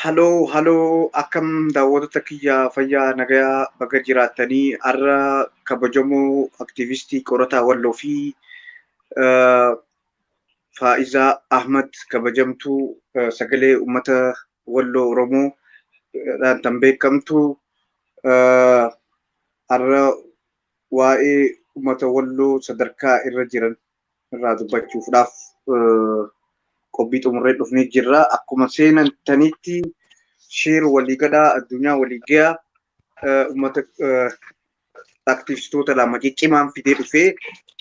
Haloo haloo, akkam daawwattoota kiyya, fayyaa nagayaa baga jiraattanii. Har'a kabajamoo aktiivistii Qorataa Walloo fi Faa'izaa Ahmad, kabajamtuu sagalee uummata Walloo Oromoo dhaan kan beekamtu, har'a waa'ee uummata Walloo sadarkaa irra jiran irraa dubbachuudhaaf qophii xumurree dhufnee jirra. Akkuma seenantanitti share walii gadhaa, addunyaa walii gahaa. Uummata aktivistoota lama ciccimaan fidee dhufee,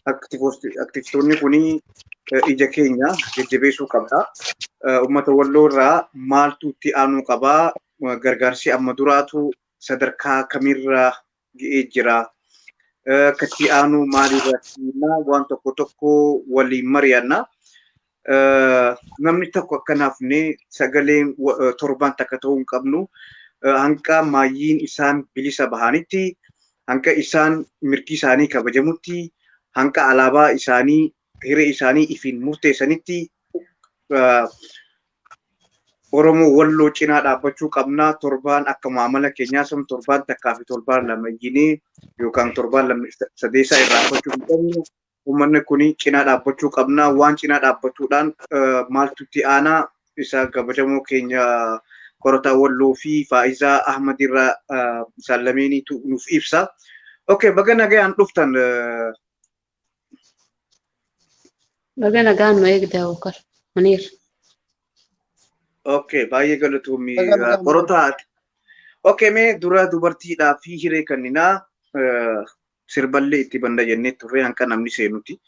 aktivistoonni kuni ija keenya jajjabeessuu qabna. Uummata Walloo irraa maaltu itti aanuu qabaa? Gargaarsi amma duraatu sadarkaa kamirra ga'ee jira? Akka itti aanu maalirratti waan tokko tokko waliin mari'anna. Namni tokko akka naafne, sagaleen torbaan takka ta'uu hin qabnu. Hanga maayyiin isaan bilisa bahanitti, hanga isaan mirgi isaanii kabajamutti, hanga alaabaa isaanii hiree isaanii ifiin murteessanitti Oromoo Walloo cinaa dhaabbachuu qabna. Torbaan akka maamala keenyaa sun torbaan takkaa fi torbaan lama iyyinee yookaan torbaan lama sadeessaa irraanfachuu hin qabnu. Uummanni kun cinaa dhaabbachuu qabna. Waan cinaa dhaabbachuudhaan maaltu itti aanaa isa kabajamoo keenya Qorataa Walloo fi Faa'izaa Ahmad irraa isaan lameeniitu nuuf ibsa. Okay, baga nagayaan dhuftan. Baga nagaan nu eegde, Abubakar. Muniir. Okay, baay'ee galatoomi, Qorataa. Okay, mee dura dubartiidhaa fi hiree kenninaa, sirballee itti banda jennee turre hanqa namni seenuti.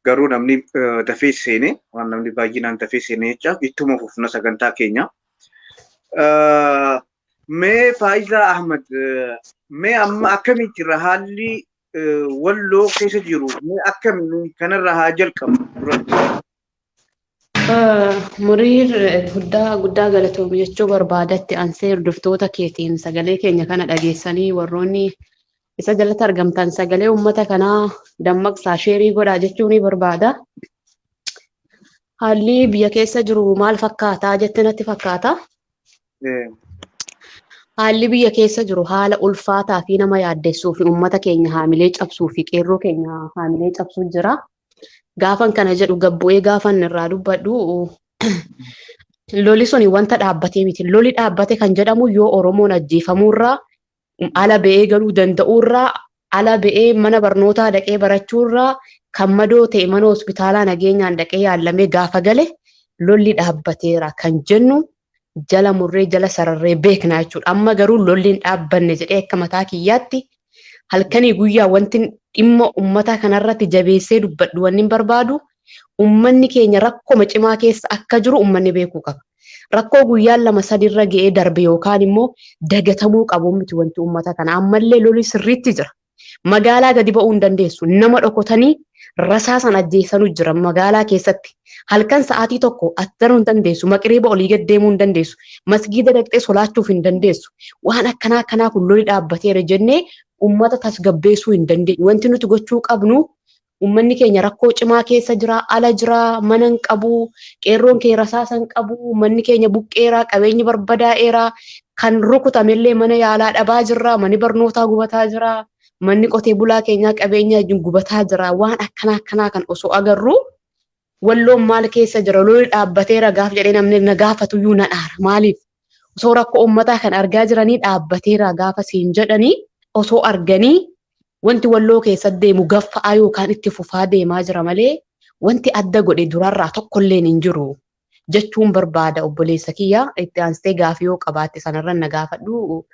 Garuu namni dafee seene, waan namni baay'inaan dafee seene jecha ittuma fufna sagantaa keenya. Mee Faayizaa Ahmad, mee amma akkamitti irra haalli Walloo keessa jiru, mee akkamiin kanarra haa jalqabnu dura? Muriir, guddaa guddaa galatoomi jechuu barbaadatti ansee hordoftoota keetiin sagalee keenya kana dhageessanii warroonni isa jalatti argamtan sagalee uummata kanaa dammaqsaa, share godhaa jechuu ni barbaada. Haalli biyya keessa jiru maal fakkaataa jette natti fakkaata. Haalli biyya keessa jiru haala ulfaataa fi nama yaaddessuu fi uummata keenya haamilee cabsuu fi qeerroo keenya haamilee cabsuu jira. Gaafan kana jedhu gabbu'ee gaafan irraa dubbadhu, loli suni wanta dhaabbatee miti. Loli dhaabbate kan jedhamu yoo Oromoon ajjeefamuurraa, ala ba'ee galuu danda'uurraa, ala ba'ee mana barnootaa dhaqee barachuurraa, kan madoo ta'e mana hospitaalaa nageenyaan dhaqee yaallamee gaafa gale lolli dhaabbateera kan jennu jala murree jala sararree beekna jechuudha. Amma garuu lolli hin dhaabbanne jedhee akka mataa kiyyaatti halkanii guyyaa wanti dhimma uummataa kanarratti jabeessee dubbadhu wanni hin barbaadu, uummanni keenya rakkoma cimaa keessa akka jiru uummanni beekuu qaba. Rakkoo guyyaan lama sadirra ga'ee darbe yookaan immoo dagatamuu qabu miti wanti uummata kana. Ammallee loli sirriitti jira. Magaalaa gadi ba'uu hin dandeessu. Nama dhokotanii rasaasan ajjeesanu jira magaalaa keessatti. Halkan sa'aatii 1 ati daruu hin dandeessu. Maqriiba olii gad deemuu hin dandeessu. Masgiida dhaqxee solaachuuf hin dandeessu. Waan akkanaa akkanaa kun loli dhaabbateera jennee uummata tasgabbeessuu hin dandeenyu. Wanti nuti gochuu qabnu, uummanni keenya rakkoo cimaa keessa jira, ala jira, mana hin qabu, qeerroon keenya rasaasa hin qabu, manni keenya buqqeera, qabeenyi barbadaa'eera, kan rukutamellee mana yaalaa dhabaa jirra, manni barnootaa gubataa jira, manni qotee bulaa keenyaa qabeenya gubataa jira. Waan akkanaa akkanaa kan osoo agarru, Walloon maal keessa jira, lolli dhaabbateera gaaf jedhee namni na gaafatuyyuu na dhaara. Maaliif? Osoo rakkoo uummataa kan argaa jiranii dhaabbateera gaafa siin jedhanii, osoo arganii wanti Walloo keessa deemu gaffa'aa yookaan itti fufaa deemaa jira malee wanti adda godhe durarraa tokkolleen hin jiru jechuun barbaada. Obboleessa kiyya, itti aansitee gaafii yoo qabaatte sanarra na gaafadhu.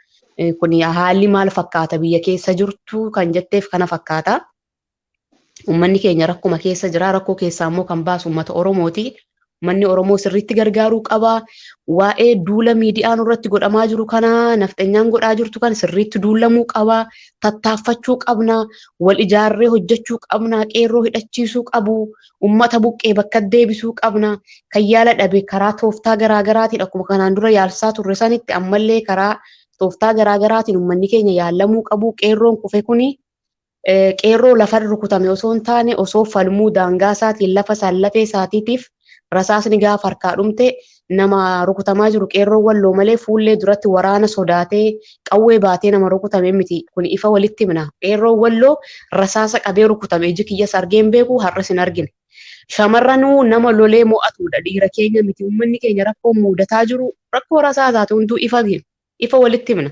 Kun haalli maal fakkaata biyya keessa jirtu kan jetteef kana fakkaata. Uummanni keenya rakkuma keessa jira. Rakkoo keessaa immoo kan baasu uummata Oromooti. Uummanni Oromoo sirriitti gargaaruu qaba. Waa'ee duula miidiyaan irratti godhamaa jiru kana, nafxenyaan godhaa jirtu kana sirriitti duulamuu qaba. Tattaaffachuu qabna. Wal ijaarree hojjechuu qabna. Qeerroo hidhachiisuu qabu. Uummata buqqee bakka deebisuu qabna. Kan yaala dhabe karaa tooftaa garaagaraatiin akkuma kanaan dura yaalsaa turre sanitti ammallee karaa tooftaa garaagaraatiin uummanni keenya yaalamuu qabu. Qeerroon kufe kuni qeerroo lafarra rukutame osoo hin taane, osoo falmuu daangaa isaatiin lafa isaan lafee isaatiitiif rasaasni gaafa harkaa dhumte Nama rukutamaa jiru qeerroo Walloo malee fuullee duratti waraana sodaatee qawwee baatee nama rukutame miti. Kun ifa walitti himna. Qeerroo Walloo rasaasa qabee rukutame, iji kiyyas argee hin beeku, har'as hin argine. Shamarranuu nama lolee mo'atudha. Dhiira keenya miti. Uummanni keenya rakkoo mudataa jiru rakkoo rasaasaati, hunduu ifa walitti himna.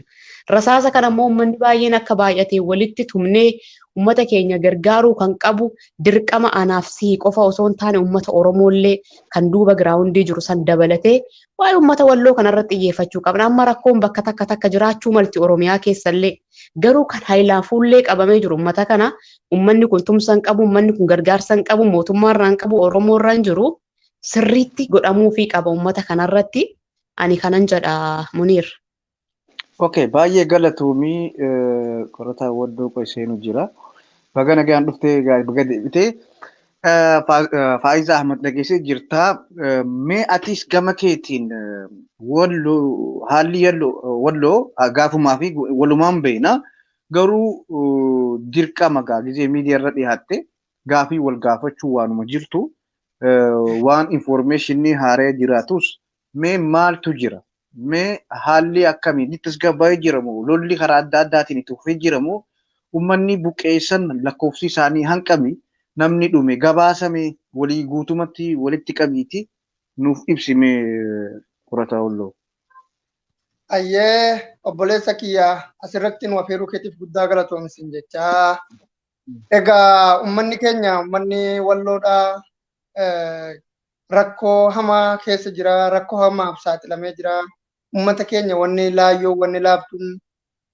Rasaasa kana immoo uummanni baay'een akka baay'ate walitti tumnee uummata keenya gargaaruu kan qabu dirqama anaaf sii qofa osoo hin taane, uummata Oromoollee kan duuba giraawundii jiru san dabalatee waa'ee uummata Walloo kanarratti xiyyeeffachuu qabna. Amma rakkoon bakka takka takka jiraachuu malti Oromiyaa keessallee, garuu kan haayilaan fuullee qabamee jiru uummata kana. Uummanni kun tumsa hin qabu, uummanni kun gargaarsa hin qabu, mootummaarraa hin qabu, Oromoorraa hin jiru, sirriitti godhamuufii qaba uummata kanarratti. Ani kanan jedha, Muniir. Okay, baay'ee galatoomii. Qorataa Walloo Qoseenu jira. Baga nagaan dhuftee, baga deebitee. Faayiza Ahmad dhageessee jirtaa. Mee atis gama keetiin Walloo, haalli Walloo gaafumaa fi walumaan beekna. Garuu dirqama gaa gizee miidiyaa irra dhiyaatte gaafii wal gaafachuu waanuma jirtu, waan informationii haaree jiraatus, mee maaltu jira? Mee haalli akkamii? Ni tasgabbaa'ee jiramu? Lolli karaa adda addaatiin itti fufee jiramu? Uummanni buqqeessan lakkoofsi isaanii hanqami? Namni dhume gabaasame walii guutumatti walitti qabiiti nuuf ibsime, qorataa Walloo. Ayyee, obboleessa kiyya, asirratti nu afeeruu keetiif guddaa galatoomsin jechaa. Egaa uummanni keenya, uummanni Walloodhaa, rakkoo hamaa keessa jira, rakkoo hamaaf saaxilamee jira. Uummata keenya wanni laayyoo, wanni laaftuun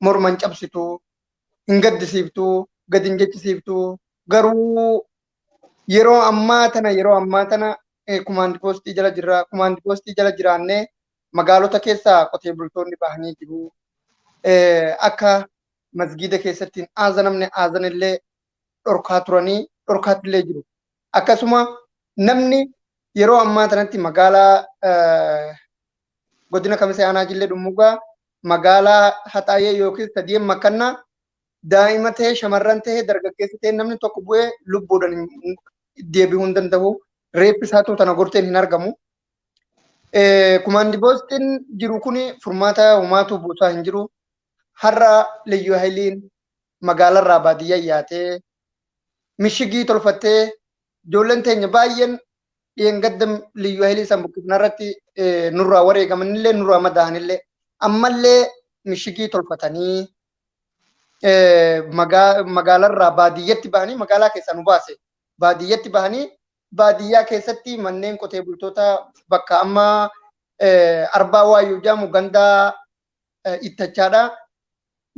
morman cabsitu, hin gaddisiiftu, gadi hin jechisiiftu. Garuu yeroo ammaa tana kumaandi poostii jala jirra. Kumaandi poostii jala jiraannee magaalota keessaa qotee bultoonni bahanii jiru. Akka masgiida keessatti hin aazanamne, aazanillee dhorkaa turanii, dhorkaattillee jiru. Akkasuma namni yeroo ammaa tanatti magaalaa godina Kamisee, aanaa Jillee Dhummugaa, magaalaa Haxaayee yookiin Sadiyeen Makkannaa, daa'ima ta'e, shamarran ta'e, dargaggeessa ta'e, namni tokko bu'ee lubbuudhaan deebi'uu hin danda'u. Reeffi isaatu tana gorteen hin argamu. Kumaandi poostiin jiru kun furmaata homaatu buusaa hin jiru. Har'a Liyyuu Hayiliin magaalarraa baadiyyaa yaatee mishigii tolfattee, ijoolleen teenya baay'een dhiyeengadda Liyyuu Hayilii san buqqifna irratti nurraa wareegamanillee, nurraa madaa'anillee, ammallee mishigii tolfatanii magaalarraa baadiyyatti bahanii, magaalaa keessaa nu baase, baadiyyatti bahanii, baadiyyaa keessatti manneen qotee bultoota bakka amma Arbaa Waayyuu jedhamu, ganda Ittachaadha.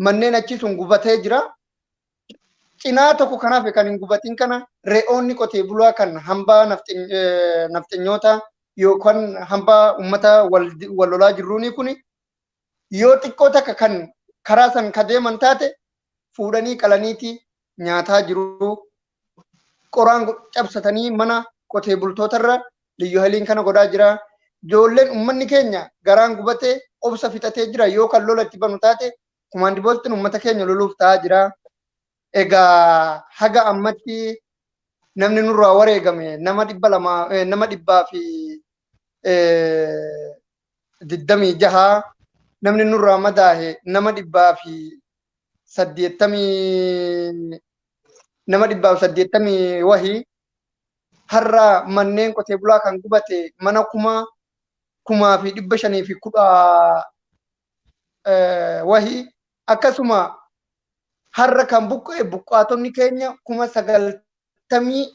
Manneen achi sun gubatee jira. Cinaa tokko kanaaf kan hin gubatin kana re'oonni qotee bulaa kan hambaa nafxanyoota yookaan hambaa uummata wal lolaa jirruuni kun yoo xiqqoo takka kan karaa san ka deeman taate fuudhanii qalaniiti nyaataa jiru. Qoraan cabsatanii mana qotee bultootarra Liyyuu Hayiliin kana godhaa jira. Ijoolleen, uummanni keenya garaan gubatee obsa fixatee jira. Yoo kan lola itti banu taate kumaandi poostiin uummata keenya loluuf ta'aa jira. Egaa haga ammatti namni nurraa wareegame nama 200, nama 126, namni nurraa madaahe nama 180, nama 180 wahii. Har'a manneen qotee bulaa kan gubate mana 1510 wahii. Akkasuma har'a kan buqqa'e, buqqaatonni keenya 90,000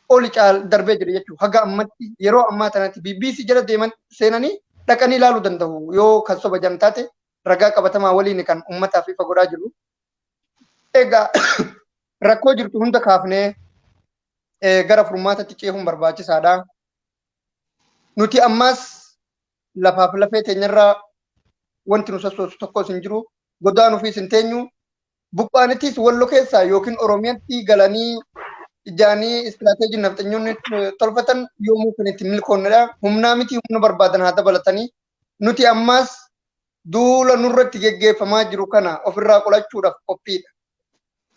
oli caal darbee jira jechuudha. Haga ammatti, yeroo ammaa tanatti BBC jala deeman seenanii dhaqanii ilaaluu danda'u, yoo kan soba jan taate ragaa qabatamaa waliin kan uummataaf ifa godhaa jiru. Egaa rakkoo jirtu hunda kaafnee gara furmaatatti ceehuun barbaachisaadha. Nuti ammas lafaaf lafee teenyarraa wanti nu sossoosu tokkos hin jiru. Godaan ofiis hin teenyu. Buqqaanittis Wallo keessaa yookiin Oromiyaatti galanii ijaanii istiraateejii nafxanyoonni tolfatan yoomuu kan itti milkoonnedha. Humnaa miti, humna barbaadan haa dabalatanii. Nuti ammas duula nurratti geggeeffamaa jiru kana ofirraa qolachuudhaaf qophiidha.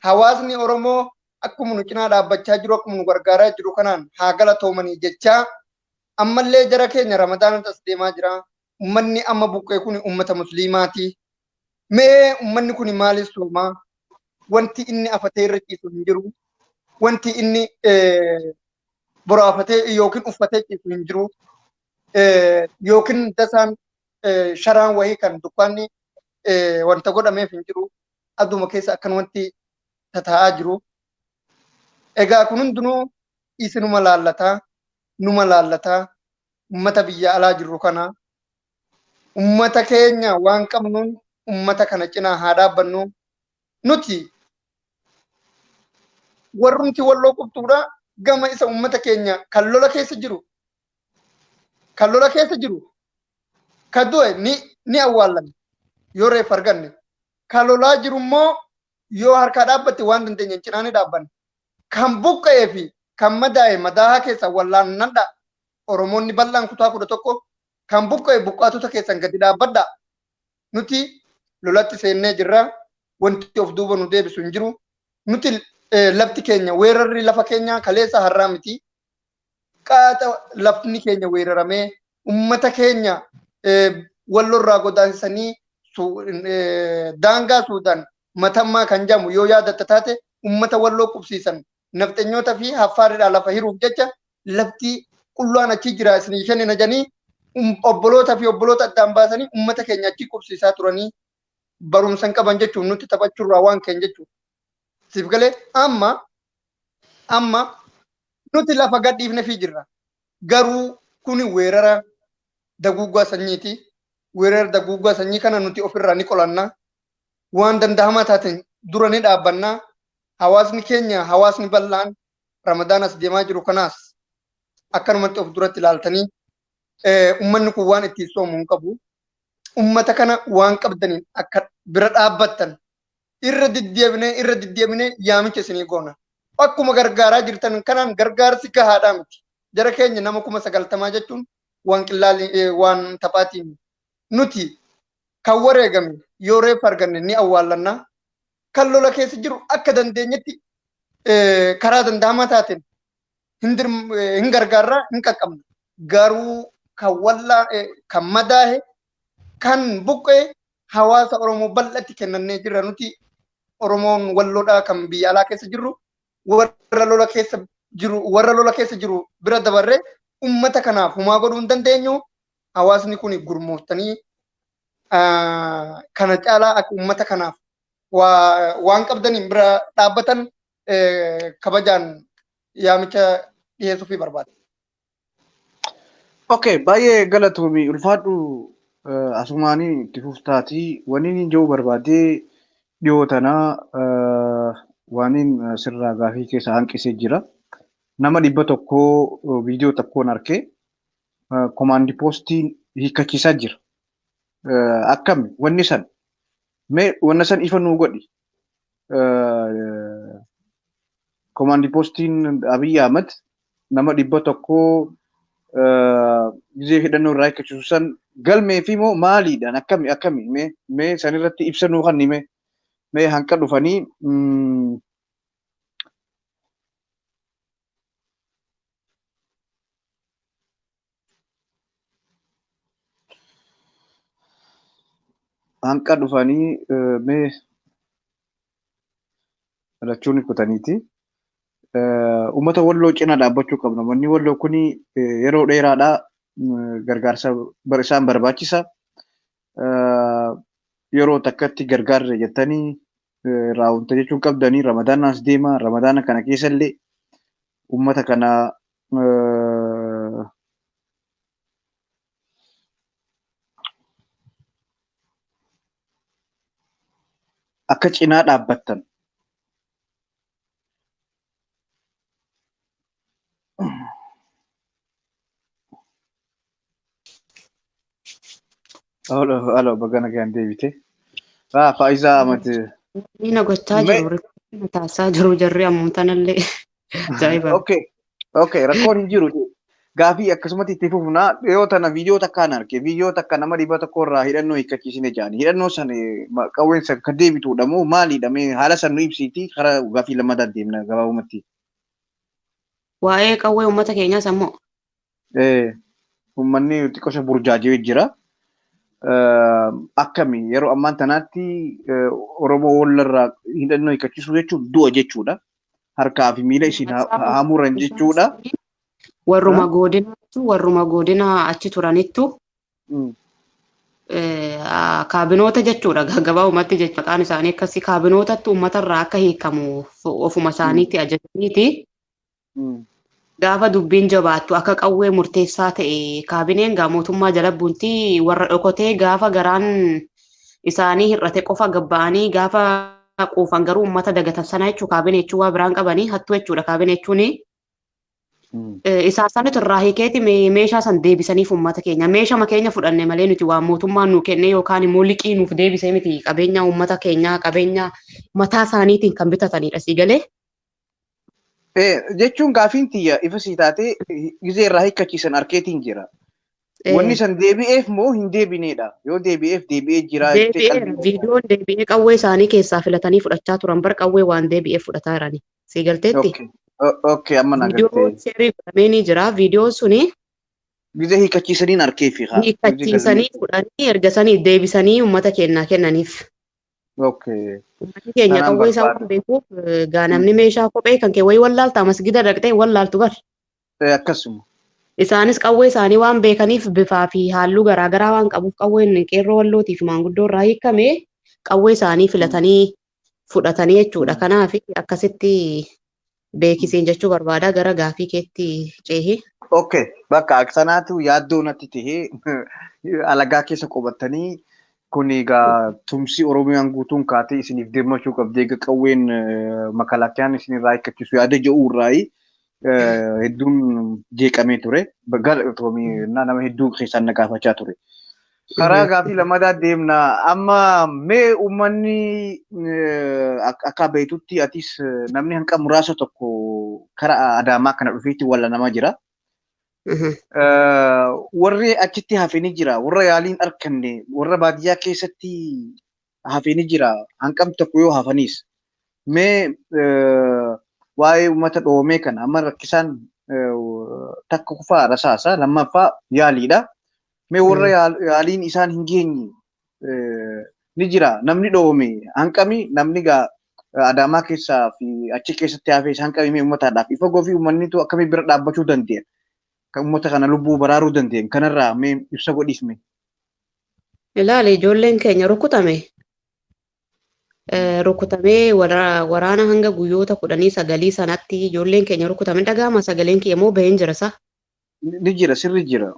Hawaasni Oromoo akkuma nu cinaa dhaabbachaa jiru, akkuma nu gargaaraa jiru kanaan haa galatoomanii jechaa, Ammallee jara keenya Ramadaanatu as deemaa jira. Uummanni amma buqqee kun uummata musliimaati. Mee uummanni kun maaliif soomaa? Wanti inni afatee irra ciisu hin jiru. Wanti inni boraafatee yookiin uffatee ciisu hin jiru. Yookiin dasaan sharaan wayii kan dukkaanni wanta godhameef hin jiru. Aduma keessa akkanumatti tataa'aa jiru. Egaa kun hundinuu isinuma laallataa, numa laallataa, ummata biyya alaa jirru kana ummata keenya waan qabnuun ummata kana cinaa haa dhaabbannu. Nuti warrumti walloo qubxuudha gama isa ummata keenya kan lola keessa jiru kan lola keessa jiru kan du'e ni awwaallanna yoo reeffa arganne kan lolaa jiru immoo yoo harkaa dhaabbatte waan dandeenye cinaa ni dhaabbanna. Kan buqqa'ee fi kan madaa'e madaahaa keessa wallaannadha. Oromoonni bal'aan kutaa 11 kan buqqa'e buqqaatota keessan gadi dhaabbadha. Nuti lolatti seennee jirra. Wanti of duuba nu deebisu hin jiru. Nuti lafti keenya weerarri lafa keenya kaleessa har'aa miti. Qaata lafni keenya weeraramee ummata keenya wallorraa godaansisanii daangaa Suudaan matammaa kan jedhamu yoo yaadatta taate ummata walloo qubsiisan nafxenyoota fi haffaaridhaa lafa hiruuf jecha lafti qullaan achi jira isinii kennina jedhanii obboloota fi obboloota addaan baasanii ummata keenya achi qubsiisaa turanii barumsa hin qaban jechuun nutti taphachuurraa waan keenya jechuudha. Siif galee amma nuti lafa gadhiifne fi jirra. Garuu kuni weerara daguuggaa sanyiiti. Weerara daguuggaa sanyii kana nuti ofirraa ni qolanna. Waan danda'amaa taateen dura ni dhaabbanna. Hawaasni keenya hawaasni bal'aan Ramadaan as deemaa jiru kanaas akkanumatti of duratti ilaaltanii uummanni kun waan ittiin soomu hin qabu. Uummata kana waan qabdaniin akka bira dhaabbattan irra deddeebinee yaamicha isinii goona. Akkuma gargaaraa jirtan kanaan gargaarsi gahaadhaa miti. Jara keenya nama 90,000 jechuun waan qillaalii waan taphaatiin nuti kan wareegame yoo reeffa arganne ni awwaallanna. Kan lola keessa jiru akka dandeenyetti karaa danda'amaa taateen hin gargaarraa hin qaqqabna. Garuu kan wallaa kan madaahe kan buqqee hawaasa Oromoo bal'atti kennannee jirra nuti Oromoon walloodhaa kan biyya alaa keessa jirru warra lola keessa jiru bira dabarree ummata kanaaf humaa godhuu hin dandeenyu. Hawaasni kun gurmooftanii kana caalaa akka ummata kanaaf waan qabdaniin bira dhaabbatan kabajaan yaamicha dhiyeessuufii barbaada. Okay, baay'ee galatoomi ulfaadhu asumaanii itti fuftaatii wanni inni jiru barbaadee dhiyoo tanaa waan sirraa gaafii keessa hanqisee jira. Nama 100 viidiyoo tokkoon arkee komaandi poostiin hiikkachiisaa jira. Akkami wanni san mee wanna san ifa nuu godhi. Komaandi poostiin Abiy Ahmed nama 100 gizee hidhannoo irraa hiikkachiisu san galmee fi moo maaliidhaan akkami akkami mee san irratti ibsa nuu kenni mee hanqa dhufanii hanqa dhufanii mee rachuun kutaniiti. Uummata walloo cinaa dhaabbachuu qabna. Manni walloo kuni yeroo dheeraadhaa gargaarsa isaan barbaachisa. Yeroo takkatti gargaarre jettanii raawwanta jechuun qabdanii Ramadaanaas deema. Ramadaana kana keessallee uummata kana akka cinaa dhaabbattan. Alo, baga nagaan deebite. Faayisaa Ahmad. Inni gochaa jiru, taasisaa jiru jarri ammoo tanallee. Ajaa'iba. Okay, rakkoon hin jiru. Gaafii akkasumatti itti fufnaa dhiyoo tana viidiyoo takkaan arge. Viidiyoo takka nama 100 irraa hidhannoo hiikkachiisne jedhani. Hidhannoo san qawween san kan deebituudha moo maaliidha? Mee haala san nu ibsiiti karaa gaafii lammataa deemna gabaabumatti. Waa'ee qawwee uummata keenyaas ammoo. Uummanni xiqqoo burjaajee jira. Akkami yeroo ammaan tanaatti Oromoo wallarraa hidhannoo hiikkachiisuu jechuun du'a jechuudha. Harkaa fi miila isin haa muran jechuudha. Warruma godina achi turanittu kaabinoota jechuudha. Gabaabumatti jechuudha. Maqaan isaanii akkasii kaabinootatti uummatarraa akka hiikamu ofuma isaaniitti ajajaniiti. Gaafa dubbiin jabaattu akka qawwee murteessaa ta'e kaabineen gaa mootummaa jala bunti warra dhokotee gaafa garaan isaanii hir'ate qofa gabba'anii gaafa quufan garuu uummata dagatan sana jechuudha. Kaabinee jechuun waa biraan qabanii hattuu jechuudha. Kaabinee jechuun isaan sanitu irraa hiikeeti meeshaa san deebisaniif uummata keenya. Meeshama keenya fudhanne malee nuti waan mootummaan nuu kenne yookaan immoo liqii nuuf deebisee miti qabeenya uummata keenyaa qabeenya mataa isaaniitiin kan bitatanidha sii galee. Jechuun gaafiin tiyya ifa sii taatee gizee irraa hiikkachiisan arkeetiin jira. Wanni san deebi'eef moo hin deebineedha? Yoo deebi'eef deebi'ee jira. Deebi'eera. Viidiyoon deebi'ee qawwee isaanii keessaa filatanii fudhachaa turan bar qawwee waan deebi'eef fudhataa jirani. Sii galteetti? Okay, amma na galtee. Viidiyoon seerii godhamee ni jira. Viidiyoon suni. Gizee hiikkachiisaniin arkeefi. Hiikkachiisanii fudhanii erga sanii deebisanii uummata kennaa kennaniif. Okay. Uummanni keenya qawwee isaa waan beekuuf gaa namni meeshaa kophee kan kee wayii wallaalta masgida dhaqxee wallaaltu bar. Akkasuma. Isaanis qawwee isaanii waan beekaniif bifaa fi halluu garaagaraa waan qabuuf qawween qeerroo wallootii fi maanguddoo irraa hiikame qawwee isaanii filatanii fudhatanii jechuudha. Kanaaf akkasitti beekisiin jechuu barbaada gara gaafii keetti ceehi. Okay, bakka akkanaatu yaaddoo natti tahee alagaa keessa qubatanii kun egaa tumsi Oromiyaan guutuun kaatee isiniif dirmachuu qabdi. Egaa qawween makalaakiyaan isinirraa hiikkachiisu yaada jedhu irraa hedduun jeeqamee ture. Nama hedduu keessaan na gaafachaa ture. Karaa gaafii lammataa deemna. Amma mee uummanni akka beektutti atis namni hanqa muraasa tokko karaa Adaamaa kana dhufeetti wallanamaa jira. Warri achitti hafee jira. Warra yaaliin arganne warra baadiyyaa keessatti hafee jira. Hanqam tokko yoo hafanis. Mee waa'ee uummata dhoomee kana amma rakkisaan takka kufaa rasaasa lammaffaa yaaliidha. Mee warra yaaliin isaan hin geenye ni jira. Namni dhoome hanqami namni gaa Adaamaa keessaa fi achi keessatti hafee isaan qabame uummataadhaaf ifa gofii uummannitu akkamii bira dhaabbachuu dandeenya. Kan uummata kana lubbuu baraaruu dandeenya. Kanarraa mee ibsa godhiif mee. Ilaali ijoolleen keenya rukutame. Rukutamee waraana hanga guyyoota 19 sanatti ijoolleen keenya rukutame dhaga'ama sagaleen kiyya moo baheen jira sa? Ni jira sirri jira.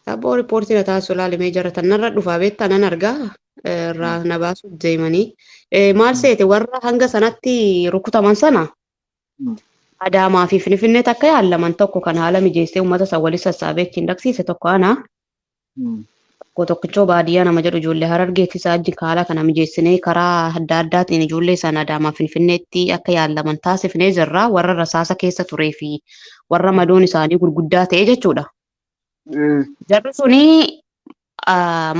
Abboo riippoortii na taasisu ilaalimee jira tanarra dhufaa beektaa nan argaa irraa na baasuuf deemanii. Maal seete warra hanga sanatti rukutaman sana Adaamaa fi Finfinneetti akka yaallaman tokko kan haala mijeessee uummata san walitti sassaabee ittiin dhaqsiise tokko ana. Tokko tokkichoo baadiyyaa nama jedhu ijoollee Harargeetti isaa wajjin haala kana mijeessinee karaa adda addaatiin ijoollee sana Adaamaa Finfinneetti akka yaallaman taasifnee jirra. Warra rasaasa keessa turee fi warra madoon isaanii gurguddaa ta'e jechuudha. Jarri suni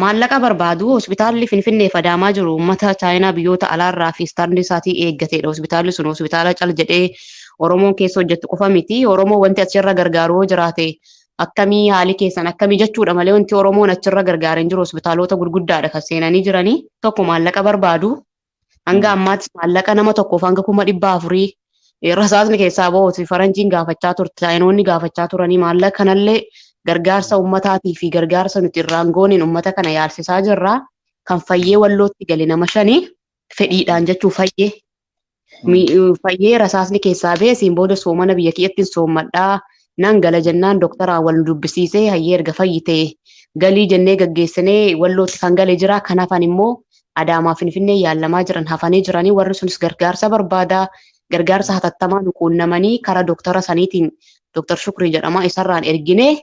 maallaqa barbaadu hospitaalli Finfinneef Adaamaa jiru uummata Chaayinaa biyyoota alaarraa fi istaandii isaatii eeggatedha. Hospitaalli sun hospitaala cal jedhee Oromoon keessa hojjettu qofa miti. Oromoo wanti achirra gargaaru yoo jiraate akkamii haali keessan akkamii jechuudha malee wanti Oromoon achirra gargaara hin jiru hospitaalota gurguddaadha kan seenanii jiranii tokko maallaqa barbaadu. Hanga ammaatti maallaqa nama tokkoof hanga 400,000 rasaasni keessaa bahuuti faranjiin gaafachaa turte Chaayinoonni gaafachaa turanii maallaqa kanallee gargaarsa ummataatii fi gargaarsa nuti irraan gooneen ummata kana yaalsisaa jirra. Kan fayyee wallootti gale nama 5 fedhiidhaan jechuu fayyee. Fayyee rasaasni keessaa ba'e siin booda soomana biyya kiyyattiin soommadhaa nan gala jennaan doktoraan wal dubbisiisee hayyee erga fayyite galii jennee gaggeessinee wallootti kan gale jira. Kan hafan immoo Adaamaa Finfinnee yaalamaa jiran hafanii jiranii warri sunis gargaarsa barbaada. Gargaarsa hatattamaa nu quunnamanii karaa doktora saniitiin Doktor Shukrii jedhama isarraan erginee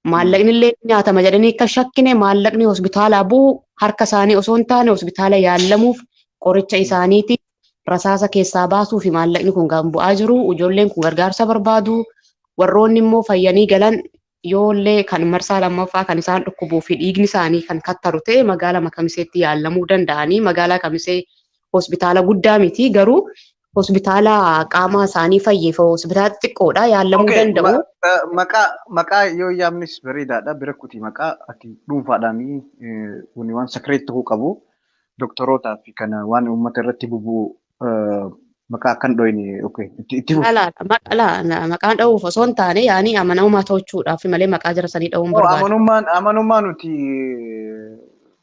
maallaqni illee nyaatama jedhanii akka shakkine maallaqni hospitaalaa bu'u harka isaanii osoo hin taane hospitaala yaallamuuf qoricha isaaniiti rasaasa keessaa baasuu fi maallaqni kun kan bu'aa jiru ijoolleen kun gargaarsa barbaadu warroonni immoo fayyanii galan yoollee kan marsaa lammaffaa kan isaan dhukkubuu fi dhiigni isaanii kan kattaru ta'e magaalaa Kamiseetti yaallamuu danda'anii magaalaa Kamisee hospitaala guddaa miti garuu Hospitaala qaama isaanii fayyeef hospitaala xixiqqoodha yaalamuu danda'u. Maqaa yoo yaamnis bareedaadha bira kuti maqaa ati dhuunfaadhaan kuni waan sakireet ta'uu qabu doktorootaa fi kana waan uummata irratti bubu'u maqaa akkan dhoyne itti fufu. Maqaan dha'uuf osoo hin taane yaani amanamummaa to'achuudhaaf malee maqaa jara sanii dha'uun barbaada. Amanummaa nuti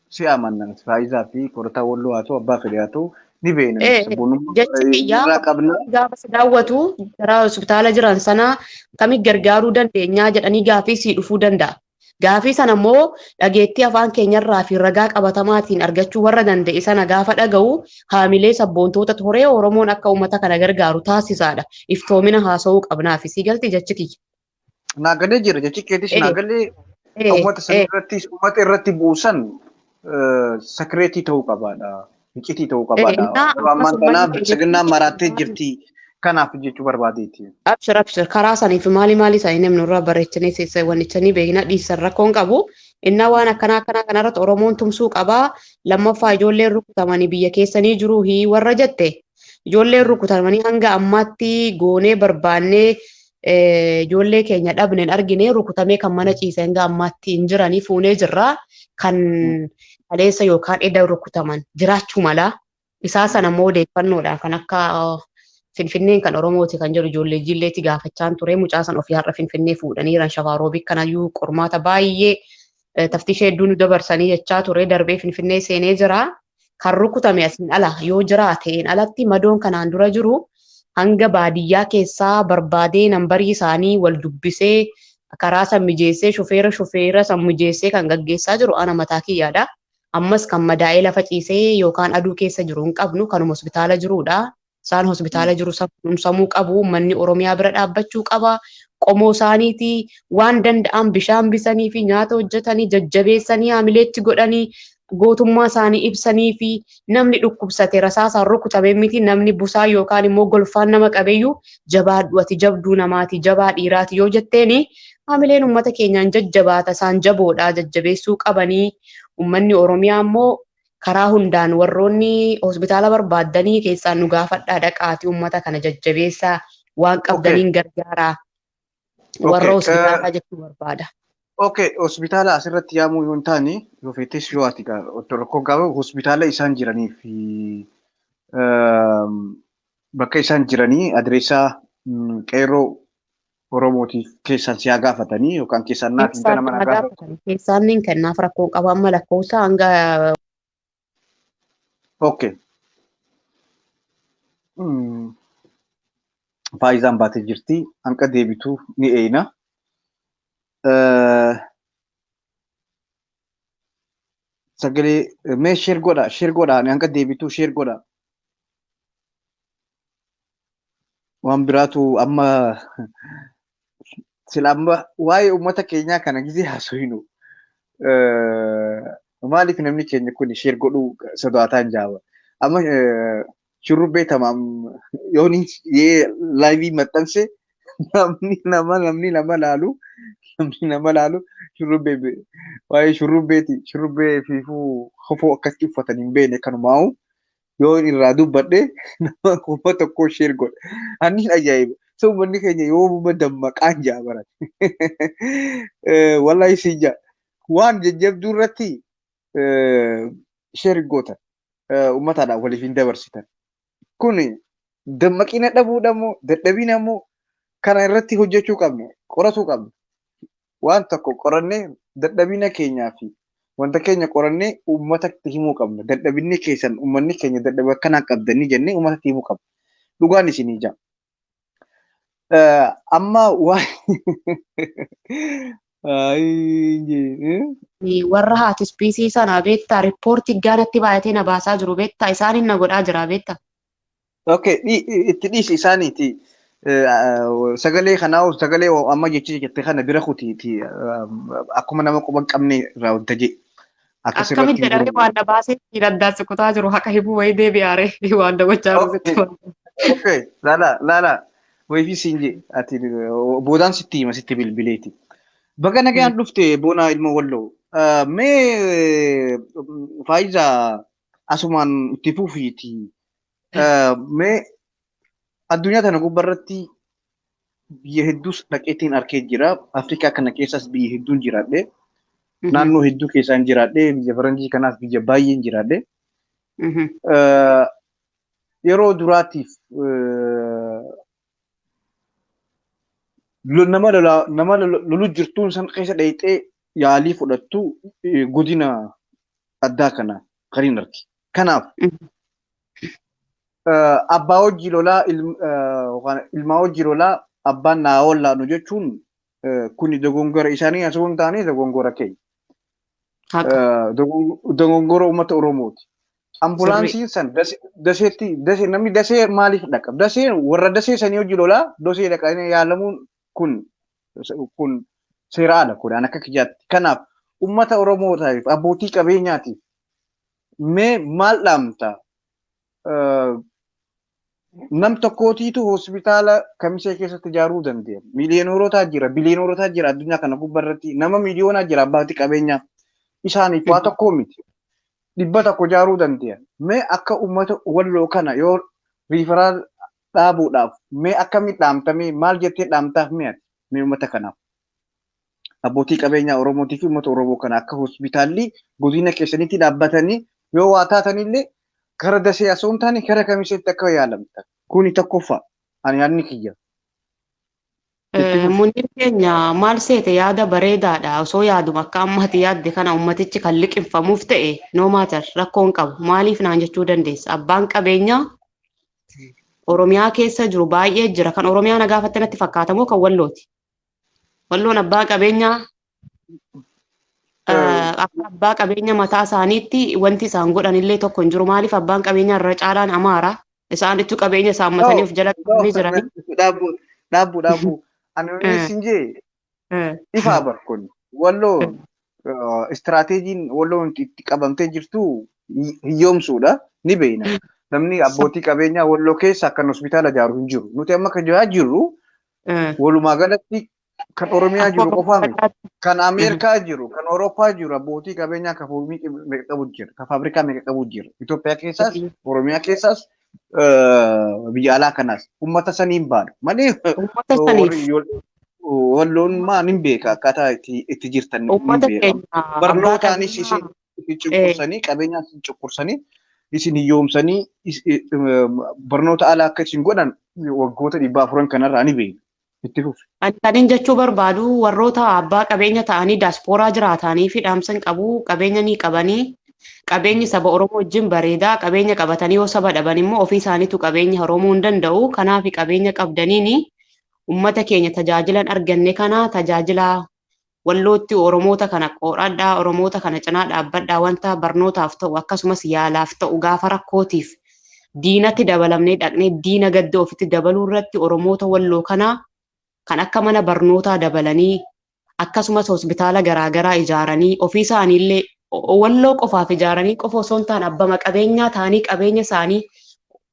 si amanna Faayizaa fi Korataa Walloo haa ta'u abbaa fedhe haa ta'u ni beekna. Jechi kiyyaa gaafa si daawwatu gara hospitaala jiran sana kamitti gargaaruu dandeenyaa jedhanii gaafii sii dhufuu danda'a. Gaafii sana immoo dhageettii afaan keenyarraa fi ragaa qabatamaatiin argachuu warra danda'e sana gaafa dhaga'u haamilee sabboontoota toree Oromoon akka uummata kana gargaaru taasisaadha. Iftoomina haasa'uu qabnaaf sii galti jechi kiyya. Naagalee jira jechi keetis naagalee uummata sana irratti uummata irratti buusan sakireetii ta'uu qabaadha. Iccitii ta'uu qabaadha. Yeroo ammaan kana bilchiginnaan maraattee jirti. Kanaaf jechuu barbaadeeti. Abshir abshir karaa saniif maali maali isaanii namni irraa bareechanii seessa wannichanii beekna dhiisan rakkoon qabu. Innaa waan akkanaa akkanaa kanarratti Oromoon tumsuu qabaa. Lammaffaa ijoolleen rukutamanii biyya keessanii jiru hii warra jette. Ijoolleen rukutamanii hanga ammaatti goonee barbaannee ijoollee keenya dhabneen argine rukutamee kan mana ciise hanga ammaatti hin jiranii fuunee jirra. Kan kaleessa yookaan edda rukutaman jiraachuu mala. Isaa sana immoo odeeffannoodhaan kan akka Finfinneen kan Oromooti kan jedhu ijoollee jilleetti gaafachaan ture. Mucaa san ofii har'a Finfinnee fuudhanii jiran shafaaroobii kanayyuu qormaata baay'ee taftishee hedduu nu dabarsanii jechaa ture. Darbee Finfinnee seenee jira. Kan rukutame asiin ala yoo jiraateen alatti madoon kanaan dura jiru hanga baadiyyaa keessaa barbaadee nambarii isaanii wal dubbisee karaa san mijeessee shofeera san mijeessee kan gaggeessaa jiru ana mataa kiyyaadha. Ammas kan madaa'ee lafa ciisee yookaan aduu keessa jiru hin qabnu kanuma hospitaala jirudha. Isaan hospitaala jiru kunuunsamuu qabu. Manni Oromiyaa bira dhaabbachuu qaba. Qomoo isaaniiti waan danda'an bishaan bisanii fi nyaata hojjetanii jajjabeessanii haamileetti godhanii gootummaa isaanii ibsanii fi namni dhukkubsate rasaasaan rukutame miti namni busaa yookaan immoo golfaan nama qabeyyuu jabaadhu ati jabduu namaati jabaa dhiiraati yoo jetteeni haamileen uummata keenyaan jajjabaata isaan jaboodha jajjabeessuu qabanii uummanni Oromiyaa immoo karaa hundaan warroonni hospitaala barbaaddanii keessaan nu gaafadhaa dhaqaati uummata kana jajjabeessaa waan qabdaniin gargaaraa warra hospitaalaa jechuu barbaada. Okay, hospitaala asirratti yaamuu yoo hin taane yoo feetes yoo ati rakkoo gaafa hospitaala isaan jiranii fi bakka isaan jiranii adreessaa qeerroo Oromootiif keessaan si haa gaafatanii yookaan keessaan naaf hin nama na gaafatan. Keessaan niin kennaaf rakkoon qaba amma lakkoofsa hanga. Okay. Faayizaan baatee jirti. Hanqa deebituu ni eeyna. Sagalee mee sheer godha sheer godha hanga deebituu sheer godha. Waan biraatu amma sila amma waa'ee uummata keenyaa kana gizee haasofnu maaliif namni keenya kun sheer godhuu sodaataa hin jaaba. Amma shurrubbee tamaam yoon laayivii maxxanse namni nama laalu namni nama laalu shurrubbee waa'ee shurrubbeeti shurrubbee fiifuu kofoo akkasitti uffatan hin beekne kanumaa'u yoo irraa dubbadhe nama kuma tokko sheer godha. Anni ajaa'iba. So uummanni keenya yoo dammaqaan jaa barate. Wallahi siin jaa. Waan jajjabduu irratti sheer gootan. Uummataadhaan waliif hin dabarsitan. Kun dammaqina dhabuudha moo dadhabina moo kana irratti hojjechuu qabna qoratuu qabna. Waan tokko qorannee dadhabina keenyaa fi wanta keenya qorannee uummatatti himuu qabna. Dadhabinni keessan uummanni keenya dadhaba akkanaa qabdanii jennee uummatatti himuu qabna. Dhugaan isinii jaa. Amma waan Warra haati ispiisii sana beektaa riippoortii gaanatti baay'atee na baasaa jiru beektaa isaaniin na godhaa jira beektaa. Okay, itti dhiisi isaaniiti. Sagalee kanaa sagalee amma jechi jette kana bira kutiiti akkuma nama quba hin qabne irraa wanta jedhe. Akkamitti jedhamee waan na baasee ittiin addaan kutaa jiru haqa himuu wayii deebi'aare waan na gochaa jiru. Okay, laala laala wayii siin je ati boodaan sitti hima sitti bilbileeti. Baga nagaan dhufte boona ilma walloo. Mee Faayizaa asumaan itti fufiiti. Mee Addunyaa tana gubbaarratti biyya hedduus dhaqeetiin arkee jira. Afrikaa kana keessas biyya hedduun jiraadhe. Naannoo hedduu keessaan jiraadhe. Biyya faranjii kanaas biyya baay'een jiraadhe. Yeroo duraatiif nama lolu jirtuun san keessa dhayxee yaalii fudhattu godina addaa kana kan hin arge. Kanaaf abbaa hojii lolaa ilmaa hojii lolaa abbaan naa wallaanu jechuun kuni dogongora isaanii osoo hin taane dogongora keenya. Dogongora uummata Oromooti. Ambulaansiin san daseetti dasee namni dasee maaliif dhaqa? Dasee warra dasee sanii hojii lolaa dasee dhaqanii yaalamuun kun seera ala kun akka kiyyaatti. Kanaaf uummata Oromootaaf abbootii qabeenyaatiif mee maal dhaamta? Nam tokkootiitu hospitaala kamisee keessatti ijaaruu danda'a. Miiliyoonootaa jira, biliyoonootaa jira addunyaa kana gubbaarratti nama miiliyoonaa jira abbootii qabeenyaa. Isaaniif waa tokkoo miti. 100 ijaaruu danda'a. Mee akka uummata walloo kana yoo riifaraal dhaabuudhaaf mee akkamitti dhaamtamee maal jettee dhaamtaaf mee ati mee uummata kanaaf? Abbootii qabeenyaa Oromootii fi uummata Oromoo kana akka hospitaalli godina keessanitti dhaabbatanii yoo waa taatanillee gara dasee osoo hin taane gara kamiseetti akka yaalamtan. Kuni tokkoffaa ani yaadni kiyya. Munni keenya maal seete yaada bareedaadha. Osoo yaaduma akka ammatti yaadde kana ummatichi kan liqinfamuuf ta'e no matter rakkoon qabu. Maaliif naan jechuu dandeessa? Abbaan qabeenyaa Oromiyaa keessa jiru baay'ee jira. Kan Oromiyaa na gaafatte natti fakkaata moo kan Wallooti? Walloon abbaa qabeenyaa akka abbaa qabeenya mataa isaaniitti wanti isaan godhan illee tokko hin jiru. Maaliif abbaan qabeenyaa irra caalaan Amaara? Isaan ittu qabeenya isaan matanii of jala qabanii jiranii. Dhaabbuu dhaabbuu dhaabbuu. Ani sin jee ifaa barkoon Walloo istiraateejiin Walloon itti qabamtee jirtu hiyyoomsuudha ni beekna. Namni abbootii qabeenyaa Walloo keessa kan hospitaala ijaaru hin jiru. Nuti amma kan jiraa jirru walumaa galatti kan Oromiyaa jiru qofaa miti. Kan Ameerikaa jiru, kan Awurooppaa jiru abbootii qabeenyaa kan foomii meeqa qabu jira, kan faabrikaa meeqa qabu jira. Itoophiyaa keessaas, Oromiyaa keessaas, biyya alaa kanaas uummata saniin baadhu. Malee Uummata saniif. Walloon maa nin beeka akkaataa itti jirtan nin beeka. Barnootaanis isin cunqursanii, qabeenyaan isin cunqursanii, isin hiyyoomsanii barnoota alaa akka isin godhan waggoota 400 kanarraa ni beekna. Itti fufi. Ani kanin jechuu barbaadu warroota abbaa qabeenya ta'anii daaspooraa jiraatanii fi dhaamsan qabu qabeenya ni qabanii qabeenyi saba Oromoo wajjin bareedaa qabeenya qabatanii yoo saba dhaban immoo ofii isaaniitu qabeenya horomuu hin danda'u. Kanaaf qabeenya qabdaniini uummata keenya tajaajilan arganne kana tajaajila Wallootti Oromoota kana qoradhaa Oromoota kana cinaa dhaabbadhaa wanta barnootaaf ta'u akkasumas yaalaaf ta'u gaafa rakkootiif diinatti dabalamnee dhaqnee diina gadda ofitti dabaluu irratti Oromoota Walloo kanaa kan akka mana barnootaa dabalanii akkasumas hospitaala garaagaraa ijaaranii ofii isaaniillee Walloo qofaaf ijaaranii qofa osoo hin taane abbama qabeenyaa ta'anii qabeenya isaanii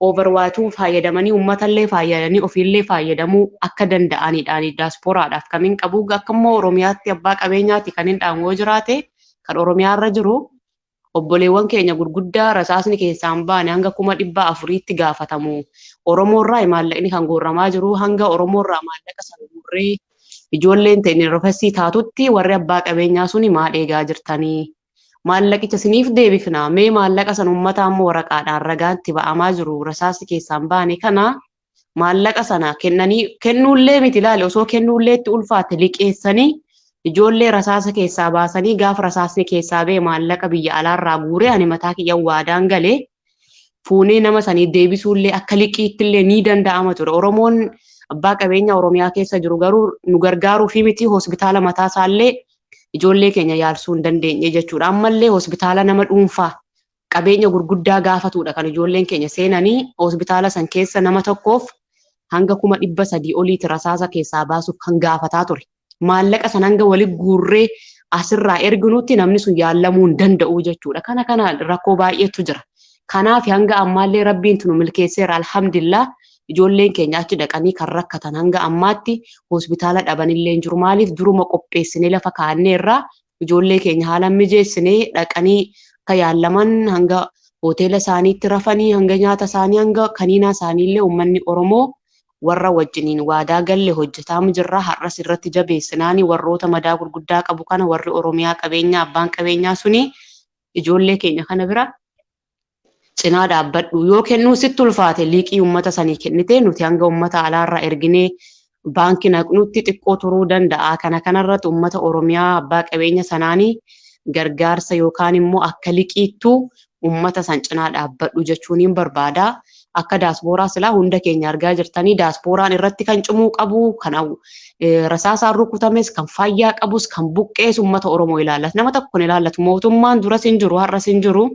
overwaatuu fayyadamanii uummatallee fayyadanii ofiillee fayyadamuu akka danda'anidhaan daasporaadhaaf kamiin qabu akka immoo Oromiyaatti abbaa qabeenyaatti kan hin dhaamu yoo jiraate kan Oromiyaarra jiru obboleewwan keenya gurguddaa rasaasni keessaan baane hanga 400,000tti gaafatamu. Oromoorraa maallaqni kan guurramaa jiru hanga Oromoorraa maallaqa sana guurree ijoolleen ta'in rofessii taatutti warri abbaa qabeenyaa suni maal eegaa jirtanii? Maallaqicha isiniif deebifna. Mee maallaqa san uummata ammoo waraqaadhaan ragaatti ba'amaa jiru rasaasni keessaan baane kana maallaqa sana kennanii kennuullee miti ilaali osoo kennuullee itti ulfaate liqeessanii ijoollee rasaasa keessaa baasanii gaafa rasaasni keessaa ba'e maallaqa biyya alaarraa guuree ani mataa kiyyan waadaan galee fuunee nama sanii deebisuullee akka liqiittillee ni danda'ama ture. Oromoon abbaa qabeenya Oromiyaa keessa jiru garuu nu gargaaruu fi miti hospitaala mataa isaallee ijoollee keenya yaalsuu hin dandeenye jechuudha. Ammallee hospitaala nama dhuunfaa qabeenya gurguddaa gaafatudha kan ijoolleen keenya seenanii hospitaala san keessa nama tokkoof hanga 300,000 oliiti rasaasa keessaa baasuuf kan gaafataa ture. Maallaqa san hanga walitti guurree asirraa erginutti namni sun yaalamuu hin danda'u jechuudha. Kana kana rakkoo baay'eetu jira. Kanaaf hanga ammaallee rabbiin nu milkeesseera alhamdulillah. Ijoolleen keenya achi dhaqanii kan rakkatan hanga ammaatti hospitaala dhabanillee hin jiru. Maaliif duruma qopheessinee lafa kaa'anneerraa ijoollee keenya haala mijeessinee dhaqanii akka yaalaman hanga hoteela isaaniitti rafanii hanga nyaata isaanii hanga kaniinaa isaaniillee uummanni Oromoo Warra wajjiniin waadaa galle hojjetaamu jirra. Har'as irratti jabeessinaani warroota madaa gurguddaa qabu kana warri Oromiyaa qabeenya abbaan qabeenyaa suni ijoollee keenya kana bira cinaa dhaabbadhu. Yoo kennuu sitti ulfaate liiqii uummata sanii kennite nuti hanga uummata alaarraa erginee baankii naqnutti xiqqoo turuu danda'a. Kana kanarratti uummata Oromiyaa abbaa qabeenya sanaanii gargaarsa yookaan immoo akka liqiittuu uummata san cinaa dhaabbadhu jechuun hin barbaada. Akka daaspooraa silaa hunda keenya argaa jirtanii daaspooraan irratti kan cimuu qabu, kan rasaasaan rukutames, kan fayyaa qabus, kan buqqees uummata Oromoo ilaallatu. Nama tokko hin ilaallatu. Mootummaan duras hin jiru, har'as hin jiru.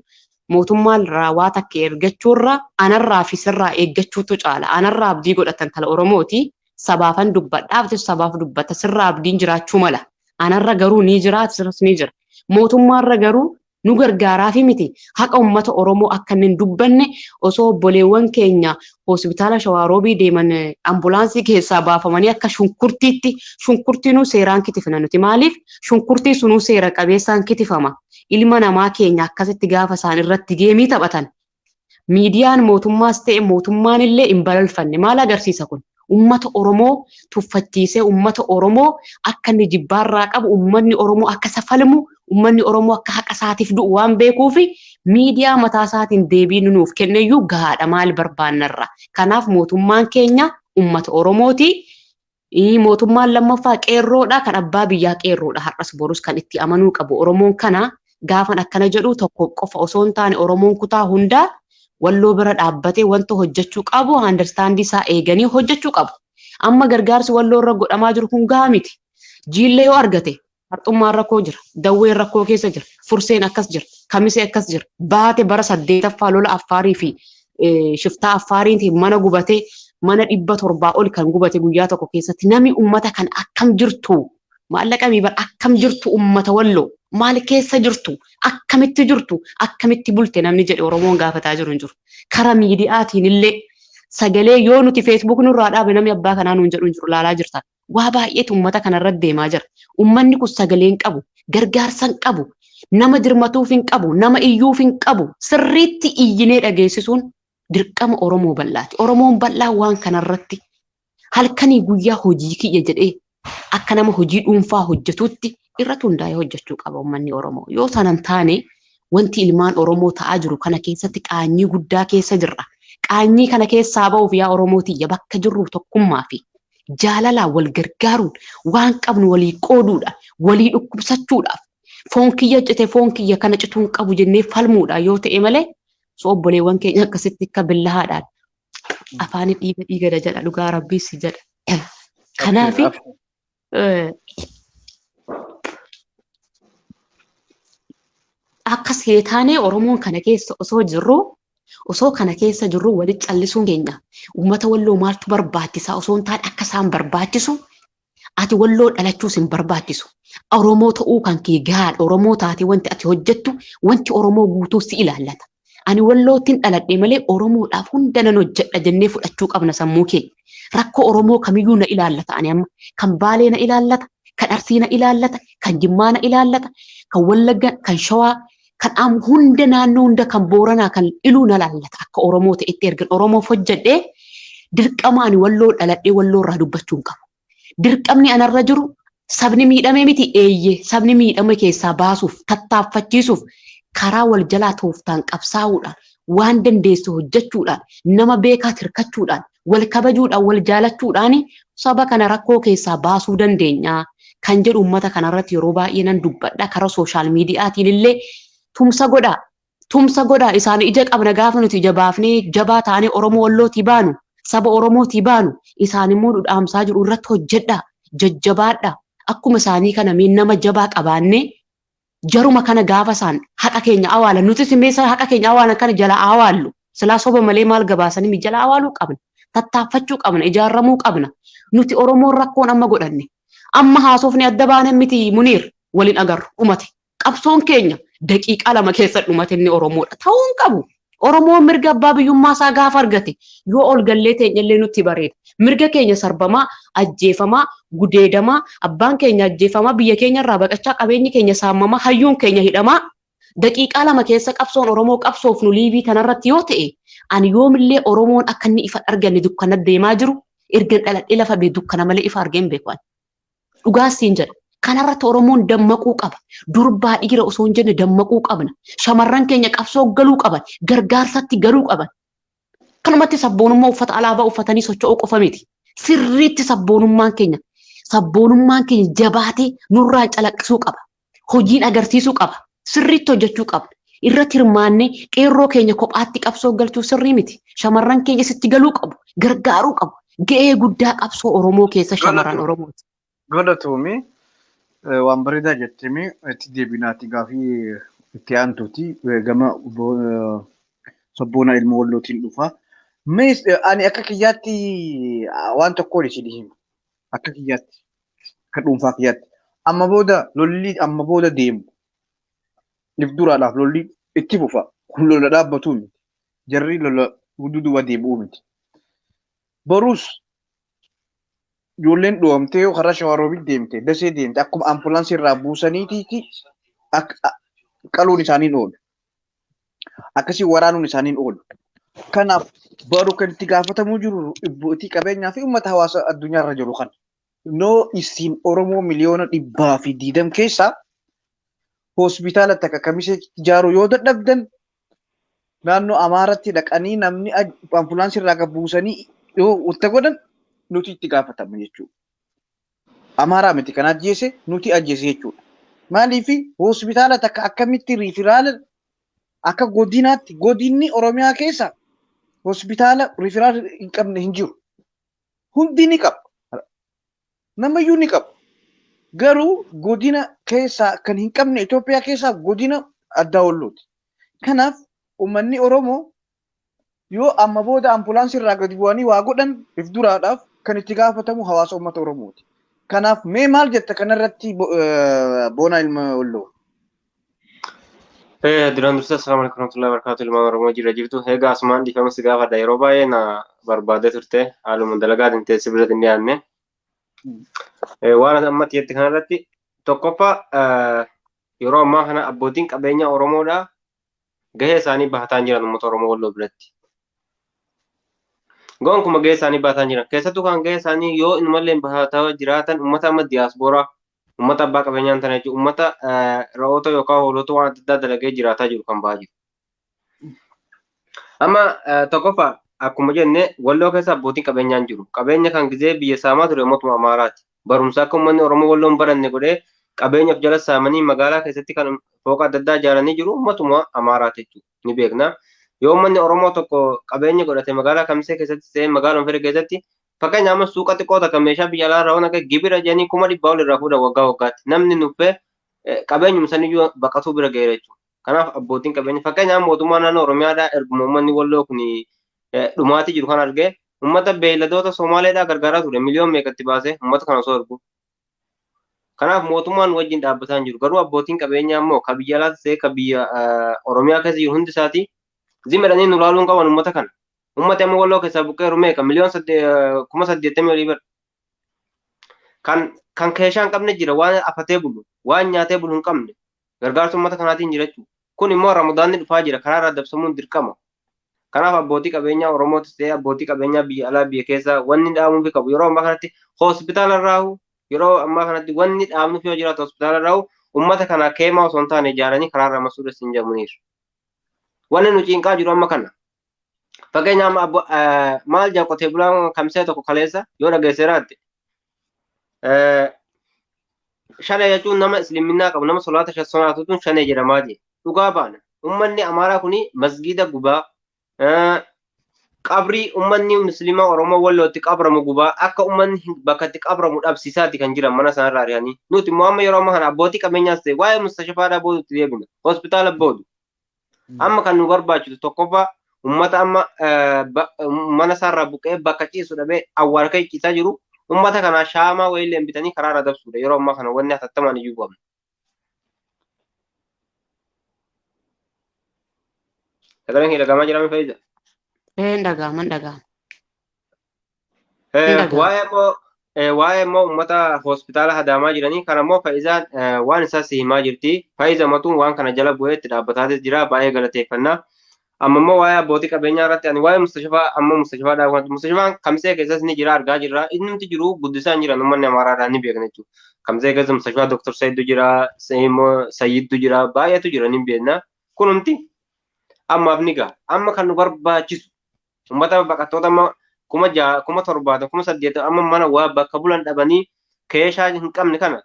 Mootummaan irraa waa takka ergachuurra anarraa fi sirraa eeggachuutu caala. Anarraa abdii godhatan tala Oromooti. Sabaafan dubbadha, sabaaf dubbata. Sirraa abdiin jiraachuu mala. Anarra garuu ni jira, sirras ni jira. Mootummaarra garuu nu gargaaraa fi miti. Haqa uummata Oromoo akka inni hin dubbanne osoo obboleewwan keenya hospitaala Shawaaroobii deeman ambulaansii keessaa baafamanii akka shunkurtiitti shunkurtiinuu seeraan kitifna nuti. Maaliif shunkurtii sunuu seera qabeessaan kitifama. Ilma namaa keenya akkasitti gaafa isaan irratti geemii taphatan. Miidiyaan mootummaas ta'e mootummaan illee hin balalfanne. Maal agarsiisa kun? Uummata Oromoo tuffachiisee uummata Oromoo akka inni jibbaarraa qabu, uummanni Oromoo akka isa falmu, uummanni Oromoo akka haqa isaatiif du'u waan beekuufi miidiyaa mataa isaatiin deebii nuuf kenneyyuu gahaadha maal barbaannarra. Kanaaf mootummaan keenya uummata Oromooti. Mootummaan lammaffaa qeerroodha. Kan abbaa biyyaa qeerroodha. Har'as borus kan itti amanuu qabu. Oromoon kana gaafan akkana jedhu tokko qofa osoo hin taane Oromoon kutaa hundaa Walloo bira dhaabbatee wanta hojjechuu qabu andarstaandii isaa eeganii hojjechuu qabu. Amma gargaarsi Walloo irra godhamaa jiru kun gahaa miti. Jiillee yoo argate Harxummaan rakkoo jira, Dawween rakkoo keessa jira, Furseen akkas jira, Kamisee akkas jira. Baate bara 8ffaa lola Affaarii fi shiftaa Affaariitiin mana gubatee mana 700 ol kan gubate guyyaa tokko keessatti nami uummata kan akkam jirtu maallaqa miibar akkam jirtu uummata Walloo maal keessa jirtu akkamitti jirtu akkamitti bulte namni jedhe Oromoon gaafataa jiru hin jiru. Kara miidiyaatiin illee sagalee yoo nuti feesbuuk nurraa dhaabe namni abbaa kanaa nuun jedhu hin jiru laalaa jirtan. Waa baay'eetu uummata kanarra deemaa jira. Uummanni kun sagalee hin qabu, gargaarsa hin qabu, nama dirmatuuf hin qabu, nama iyyuuf hin qabu. Sirriitti iyyinee dhageessisuun dirqama Oromoo bal'aati. Oromoon bal'aa waan kanarratti halkanii guyyaa hojii kiyya jedhee akka nama hojii dhuunfaa hojjetuutti irratti hundaa'ee hojjechuu qaba uummanni Oromoo. Yoo sana hin taane wanti ilmaan Oromoo ta'aa jiru kana keessatti qaanyii guddaa keessa jirra. Qaanyii kana keessaa ba'uuf yaa Oromoo tiyya bakka jirru tokkummaa fi jaalalaan wal gargaaruun waan qabnu walii qooduudhaan walii dhukkubsachuudhaaf foon kiyya cite foon kiyya kana cituu hin qabu jennee falmuudhaan yoo ta'e malee so obboleewwan keenya akkasitti akka billahaadhaan afaanii dhiiga dhiigada jedha dhugaa rabbii si jedha. Kanaaf akkas taanee Oromoon kana keessa osoo jirru osoo kana keessa jirru walitti callisuun keenya uummata Walloo maaltu barbaachisaa osoo hin taane akka isaan barbaachisu ati Walloo dhalachuus hin barbaachisu. Oromoo ta'uu kan kee gahaadha. Oromoo taatee wanti ati hojjettu wanti Oromoo guutuu si ilaallata. Ani Walloottiin dhaladhe malee Oromoodhaaf hunda nan hojjedha jennee fudhachuu qabna sammuu keenya. Rakkoo Oromoo kamiyyuu na ilaallata ani amma. Kan Baalee na ilaallata, kan Arsii na ilaallata, kan Jimmaa na ilaallata, kan Wallagga, kan Shawaa, kan am hunda naannoo hunda kan Booranaa, kan Iluu na ilaallata. Akka Oromoo ta'etti ergan Oromoof hojjedhee dirqama ani Walloo dhaladhee Walloo irraa dubbachuu hin qabu. Dirqamni anarra jiru sabni miidhame miti eeyyee sabni miidhame keessaa baasuuf tattaaffachiisuuf karaa wal jalaa tooftaan qabsaa'uudhaan waan dandeessu hojjechuudhaan nama beekaa tirkachuudhaan wal kabajuudhaan wal jaalachuudhaan saba kana rakkoo keessaa baasuu dandeenya kan jedhu uummata kanarratti yeroo baay'ee nan dubbadha karaa sooshaal miidiyaatiin illee tumsa godhaa tumsa godhaa isaan ija qabna gaafa nuti ija baafnee jabaa taanee Oromoo Wallootii baanu saba Oromootii baanu isaan immoo nu dhaamsaa jiru irratti hojjedhaa jajjabaadhaa akkuma isaanii kana mee nama jabaa qabaannee jaruma kana gaafa isaan haqa keenya awaalan nutis mee isaan haqa keenya awaalan kana jala awaallu silaa soba malee maal gabaasanii mi jala awaaluu qabna tattaaffachuu qabna ijaarramuu qabna nuti Oromoon rakkoon amma godhanne amma haasofni adda baane miti Muniir waliin agarru dhumate Qabsoon keenya daqiiqaa 2 keessa dhumate inni Oromoodha. Ta'uu hin qabu. Oromoon mirga abbaa biyyummaa isaa gaafa argate yoo ol gallee teenyellee nutti bareeda. Mirga keenya sarbamaa, ajjeefamaa, gudeedamaa, abbaan keenya ajjeefamaa, biyya keenya irraa baqachaa, qabeenyi keenya saamamaa, hayyuun keenya hidhamaa daqiiqaa 2 keessa qabsoon Oromoo qabsoofnu liivii kanarratti yoo ta'e ani yoomillee Oromoon akka inni ifa arganne dukkana deemaa jiru Ergan dhaladhee lafa bee dukkana malee ifa argeen beeku. Dhugaas siin jedha. Kanarratti Oromoon dammaquu qaba. Durbaa dhiira osoo hin jenne dammaquu qabna. Shamarran keenya qabsoo galuu qaban. Gargaarsatti galuu qaban. Kanumatti sabboonummaa uffata alaabaa uffatanii socho'uu qofa miti. Sirriitti sabboonummaan keenya jabaatee nurraa calaqqisuu qaba. Hojiin agarsiisuu qaba. Sirriitti hojjechuu qaba. Irratti hirmaannee qeerroo keenya kophaatti qabsoo galchuu sirrii miti. Shamarran keenya sitti galuu qabu. Gargaaruu qabu. Ga'ee guddaa qabsoo Oromoo keessa shamarran Oromooti. Galatoomii waan bareedaa jettee itti deebinaati gaafii itti aantuuti gama sabboona ilma wallootiin dhufa. Mee ani akka kiyyaatti waan tokkoon isin hima. Akka kiyyaatti akka dhuunfaa kiyyaatti. Amma booda lolli amma booda deemu. If duraadhaaf lolli itti fufa. Kun lola dhaabbatu miti. Jarri lola duuba deebi'uu miti. Boruus ijoolleen dhoowwamtee karaa shawaroobii deemte dasee deemte akkuma ambulaansii irraa buusaniiti qaluun isaaniin oolu. Akkasii waraanuun isaaniin oolu. Kanaaf baruu kan itti gaafatamuu jiru abbootii qabeenyaa fi uummata hawaasa addunyaarra jiru kana. Noo isin Oromoo 120,000,000 keessaa hospitaala takka kamisee ijaaruu yoo dadhabdan naannoo Amaaratti dhaqanii namni ambulaansii irraa gad buusanii yoo wanta godhan nuti itti gaafatamna jechuudha. Amaaraa miti kan ajjeese nuti ajjeese jechuudha. Maaliif hospitaala takka akkamitti riifiraala akka godinaatti godinni Oromiyaa keessa hospitaala riifiraala hin qabne hin jiru. Hundi ni qaba. Namayyuu ni qaba. Garuu godina keessaa kan hin qabne Itoophiyaa keessaa godina addaa wallooti. Kanaaf uummanni Oromoo yoo amma booda ambulaansii irraa gadi bu'anii waa godhan if duraadhaaf kan itti gaafatamu hawaasa uummata Oromooti. Kanaaf mee maal jetta kanarratti boona ilma walloo? Duraan dursa assalamu alaikum warahmatullahi wabarakatuh ilmaan Oromoo jira jirtu. Egaa asumaan dhiifama si gaafadha yeroo baay'ee na barbaadee turte haaluma dalagaatiin teessee biratti hin dhiyaanne. Waan ammatti jette kanarratti tokkoffaa yeroo ammaa kana abbootiin qabeenya Oromoodhaa gahee isaanii bahataa jiran uummata Oromoo walloo biratti. Gonkumaa gahee isaanii bahataa jiran. Keessattuu kan gahee isaanii yoo inumallee bahataa jiraatan uummata amma diyaaspooraa uummata abbaa qabeenyaa hin taane jechuudha. Uummata re'oota yookaan hoolota waan adda addaa dalagee jiraataa jiru kan bahaa jiru. Amma tokkoffaa akkuma jenne walloo keessa abbootiin qabeenyaa hin jiru. Qabeenya kan gizee biyya saamaa ture mootummaa Amaaraati. Barumsa akka uummanni Oromoo walloon baranne godhee qabeenya of jala saamanii magaalaa keessatti kan fooqa adda addaa ijaaranii jiru mootummaa Amaaraati jechuudha. Ni beekna. Yoo uummanni Oromoo tokko qabeenya godhate magaalaa Kamisee keessatti ta'ee magaalaa Onfere keessatti fakkeenya amma suuqa xiqqoo takka meeshaa biyya alaa irraa waan akka gibira jedhanii 100,000 ol irraa fuudhan waggaa waggaatti. Namni nuffee qabeenyuma saniyyuu baqatuu bira ga'eera jechuudha. Kanaaf abbootiin qabeenya fakkeenya mootummaa naannoo Oromiyaadhaa erguma uummanni walloo kun dhumaatii jiru kan argee uummata beeyladoota Somaaleedhaa gargaaraa ture miliyoon meeqatti baasee uummata kana osoo ergu. Kanaaf mootummaan wajjin dhaabbataa hin jiru. Garuu abbootiin qabeenyaa immoo ka biyya alaas ta'e ka biyya Oromiyaa keessa jiru hundi isaatii zimmadhanii nu laaluun qaban uummata kana. Uummati amma walloo keessaa buqqeeru meeqa miliyoon 80,000 olii bara. Kan keeshaa hin qabne jira waan afatee bulu waan nyaatee bulu hin qabne gargaarsa uummata kanaatiin jira jechuudha. Kun immoo ramadaanni dhufaa jira karaa irraa dabsamuun dirqama. Kanaaf abbootii qabeenyaa Oromootis ta'e abbootii qabeenyaa biyya alaa biyya keessaa wanni dhaamuuf qabu yeroo ammaa kanatti hospitaala irraa yeroo ammaa kanatti wanni dhaabnuuf yoo jiraatu hospitaala irraa uummata kana keemaa osoo hin taane ijaaranii karaa irraa masuudha siin jedhamuniiru. Wanni nu cinqaa jiru amma kana. Fakkeenya amma maal jedha qotee bulaan Kamisee tokko kaleessa yoo dhageessee raatte. Shanee jechuun nama isliminaa qabu nama solaata shansonaatuun shanee jedhamaa jira. Dhugaa baana. Uummanni Amaaraa kuni masgiida gubaa qabrii uummanni musliimaa Oromoo wallootti qabramu gubaa akka uummanni bakka itti qabramu dhabsiisaati kan jiran mana sanarraa ari'anii. Nuti immoo amma yeroo ammaa kana abbootii qabeenyaas ta'e waa'ee mustashafaadhaa boodutti deebina. Hospitaala boodu. Amma kan nu barbaachisu tokkoffaa uummata amma mana isaarraa buqqee bakka ciisu dhabee awwaara kan ciisaa jiru uummata kana shaamaa wayiillee bitanii karaa irra dabsuudha. Yeroo ammaa kana wanni hatattamaan iyyuu qabna. Sagaleen kee dhagahamaa jiraa Faayiza? Hin dhagahama, hin dhagahama. Waa'ee immoo uummata hospitaala hadaamaa jiranii kana immoo Faayizaan waan isaa si himaa jirti. Faayiza matuun waan kana jala bu'ee itti dhaabbataatis jira. Baay'ee galateeffannaa. Amma immoo waa'ee abbootii qabeenyaa irratti ani waa'ee Mustashafaa amma Mustashafaa dhaabatu. Mustashafaan Kamisee keessas ni jira argaa jirra. Inni nuti jiru guddisaa hin jiran uummanni Amaaraadhaan ni beekna jechuudha. Kamisee keessa Mustashafaa Dooktar Sayiddu jira, Sayiddu jira, baay'eetu jira ni beekna. Kunumti ammaaf ni gaha. Amma kan nu barbaachisu uummata baqattoota amma 6,000, 7,000, 8,000 amma mana waa bakka bulan dhabanii keeshaa hin qabne kana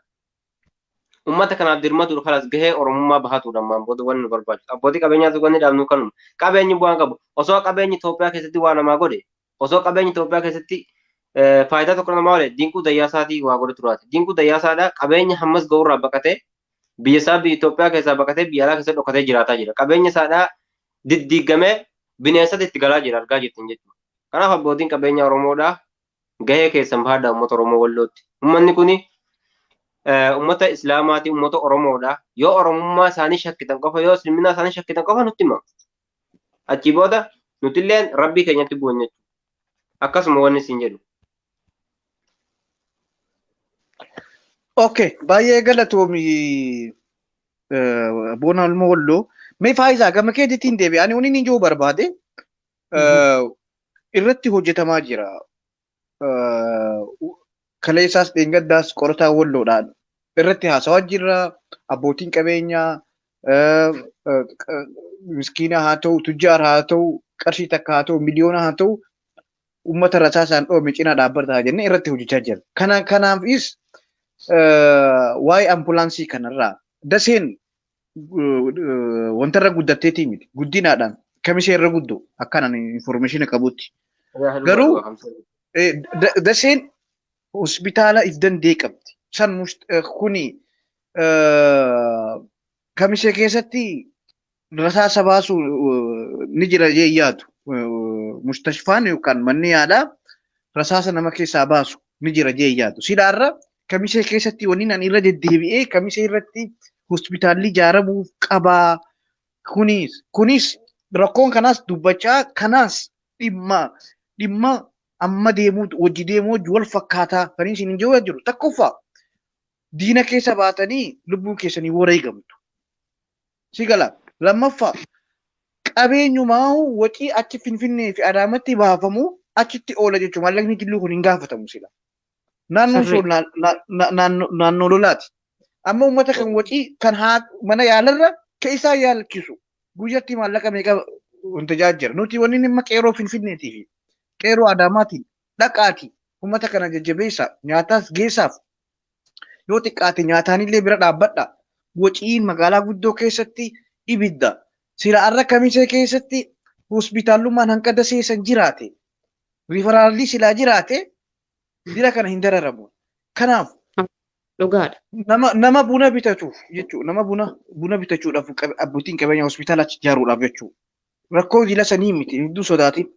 uummata kanaaf dirmatuudha kanas gahee Oromummaa bahatuudha ammaan booda wanni nu barbaachisu. Abbootii qabeenyaas wanni dhaabnu kanuma. Qabeenyi bu'aan qabu. Osoo qabeenyi Itoophiyaa keessatti waa namaa godhe, osoo qabeenyi Itoophiyaa keessatti faayidaa tokko namaa godhe Dinquu Dayyaasaatii waa godhe turaati. Dinquu Dayyaasaadhaa qabeenya hammas ga'urraa baqatee biyya isaa biyya Itoophiyaa keessaa baqatee biyya alaa keessa dhokatee jiraataa jira. Qabeenya isaadhaa diddiigamee bineensatti itti galaa jira argaa jirtan jechuudha. Kanaaf abbootiin qabeenya Oromoodhaa gahee keessan bahadhaa uummata Oromoo Wallootti. Uummanni kuni uummata Islaamaati, uummata Oromoodha. Yoo Oromummaa isaanii shakkitan qofa, yoo Islaamummaa isaanii shakkitan qofa nutti hima. Achii booda nutilleen Rabbii keenyatti bu'an jechuudha. Akkasuma wanni isin jedhu. Okay, baay'ee galatoomi Boonaa Olmoo Walloo. Mee Faayisaa gama keetiitiin deebi'e. Ani wanni inni jiru barbaade irratti hojjetamaa jira. Kaleessaas dheengaddaas qorataa Walloodhaan irratti haasawaa jirra. Abbootiin qabeenyaa miskiina haa ta'u, tujjaar haa ta'u, qarshii takka haa ta'u, miliyoona haa ta'u, uummata rasaasaan dhoome cinaa dhaabbataa jennee irratti hojjechaa jirra. Kanaafis waa'ee ambulaansii kanarraa Daseen wantarra guddatteetii miti. Guddinaadhaan Kamisee irra guddoo akkanaan information qabutti. Garuu Daseen hospitaala if danda'e qabdi. San kuni Kamisee keessatti rasaasa baasu ni jira jee yaadu. Mustashfaan yookaan manni yaalaa rasaasa nama keessaa baasu ni jira jee yaadu. Silaarra Kamisee keessatti wanni ani irra deddeebi'ee Kamisee irratti hospitaalli ijaaramuu qabaa. Kunis rakkoon kanaas dubbachaa kanaas dhimma amma deemuu wajji deemuu wajji wal fakkaataa kan isin hin jiru jiru. Tokkoffaa diina keessa baatanii lubbuun keessanii wareegamtu. Si gala. Lammaffaa qabeenyumaa wacii achi Finfinnee fi Adaamatti baafamu achitti oola jechuudha. Maallaqni jilluu kun hin gaafatamu sila. Naannoon sun naannoo lolaati. Amma uummata kan wacii kan mana yaalarra keessaa yaalchisu. Guyyatti maallaqa meeqa wanta jira. Nuti wanni dhimma qeeroo Finfinneetii fi qeeroo Adaamaatiin dhaqaati uummata kana jajjabeessa nyaataas geessaaf yoo xiqqaate nyaataanillee bira dhaabbadha. Waciin magaalaa guddoo keessatti ibidda. Sila arra Kamisee keessatti hospitaalummaan hanqa Dasee san jiraate. Riifaraalli silaa jiraate dira kana hin dararamu. Kanaaf Dhugaadha. Nama buna bitatuuf jechuudha. Nama buna bitachuudhaaf abbootiin qabeenya hospitaala achi ijaaruudhaaf jechuudha. Rakkoo jila sanii miti hedduu sodaatiin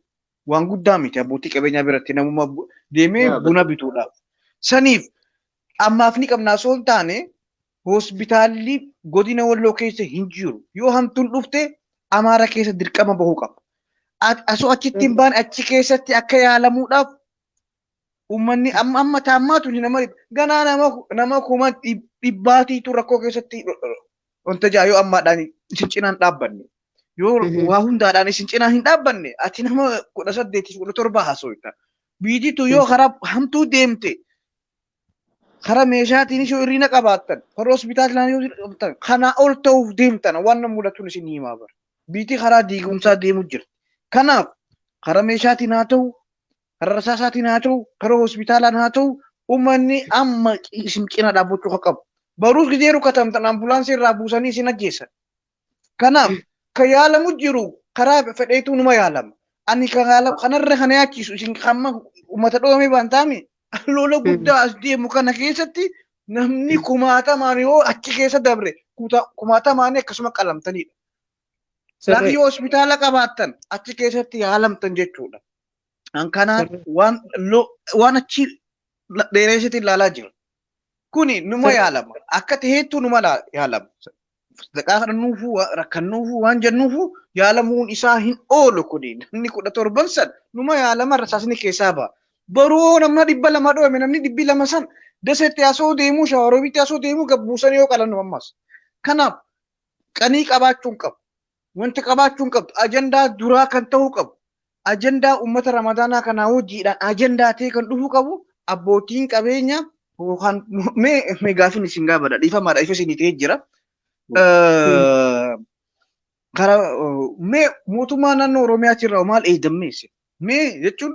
waan guddaa miti abbootii qabeenyaa biratti namuma deemee buna bituudhaaf. Saniif ammaaf ni qabnaa osoo hin taane hospitaalli godina Walloo keessa hin jiru. Yoo hamtuun dhufte Amaara keessa dirqama bahuu qaba. Asoo achitti hin baane achi keessatti akka yaalamuudhaaf uummanni amma amma taammaatu nama ganaa nama 100,000tiitu rakkoo keessatti wanta jaa yoo ammaadhaan isin cinaan dhaabbanne. Yoo waa hundaadhaan isin cinaan hin dhaabbanne ati nama 18 17 haasofta. Biititu yoo karaa hamtuu deemte karaa meeshaatiinis yoo hir'ina qabaattan karaa hospitaalaan yoo qabaattan kanaa ol ta'uuf deemtan waan nama mul'atuun isin himaa bara. Biitii karaa diigumsaa deemu jirti. Kanaaf karaa meeshaatiin haa ta'u, karaa rasaasaatiin haa ta'u, karaa hospitaalaan haa ta'u, uummanni amma isin cina dhaabbachuu akka qabu. Baruus gizee rukatamtan ambulaansii irraa buusanii isin ajjeesan. Kanaaf kan yaalamu jiru karaa fedheetu numa yaalama. Ani kan yaalamu kanarra kana yaachisu isin hamma uummata dhoomee baan taame lola guddaa as deemu kana keessatti namni kumaatamaan yoo achi keessa dabre kumaatamaan akkasuma qalamtanidha. Lafi yoo hospitaala qabaattan achi keessatti yaalamtan jechuudha. An kanaan waan achi dheereessitti ilaalaa jira. Kuni numa yaalama. Akka ta'eettu numa yaalama. Sadaqaa kadhannuufu rakkannuufu waan jennuufu yaalamuun isaa hin oolu kuni. Namni 17 san numa yaalama rasaasni keessaa ba'a. Baruu nama 200 dhoome namni 200 san Daseetti asoo deemuu Shawaroobitti asoo deemuu gabbuusan yoo qalannu ammas. Kanaaf qanii qabaachuun qabu. Wanti qabaachuu hin qabdu. Ajandaa duraa kan ta'uu qabu. Ajandaa uummata Ramadaanaa kanaa hojiidhaan ajandaa ta'e kan dhufuu qabu abbootiin qabeenya yookaan mee gaafin isin gaafadha. Dhiifamaadha ifa isinii ta'ee jira. Karaa mee mootummaa naannoo Oromiyaati irraa maal eegamme isin? Mee jechuun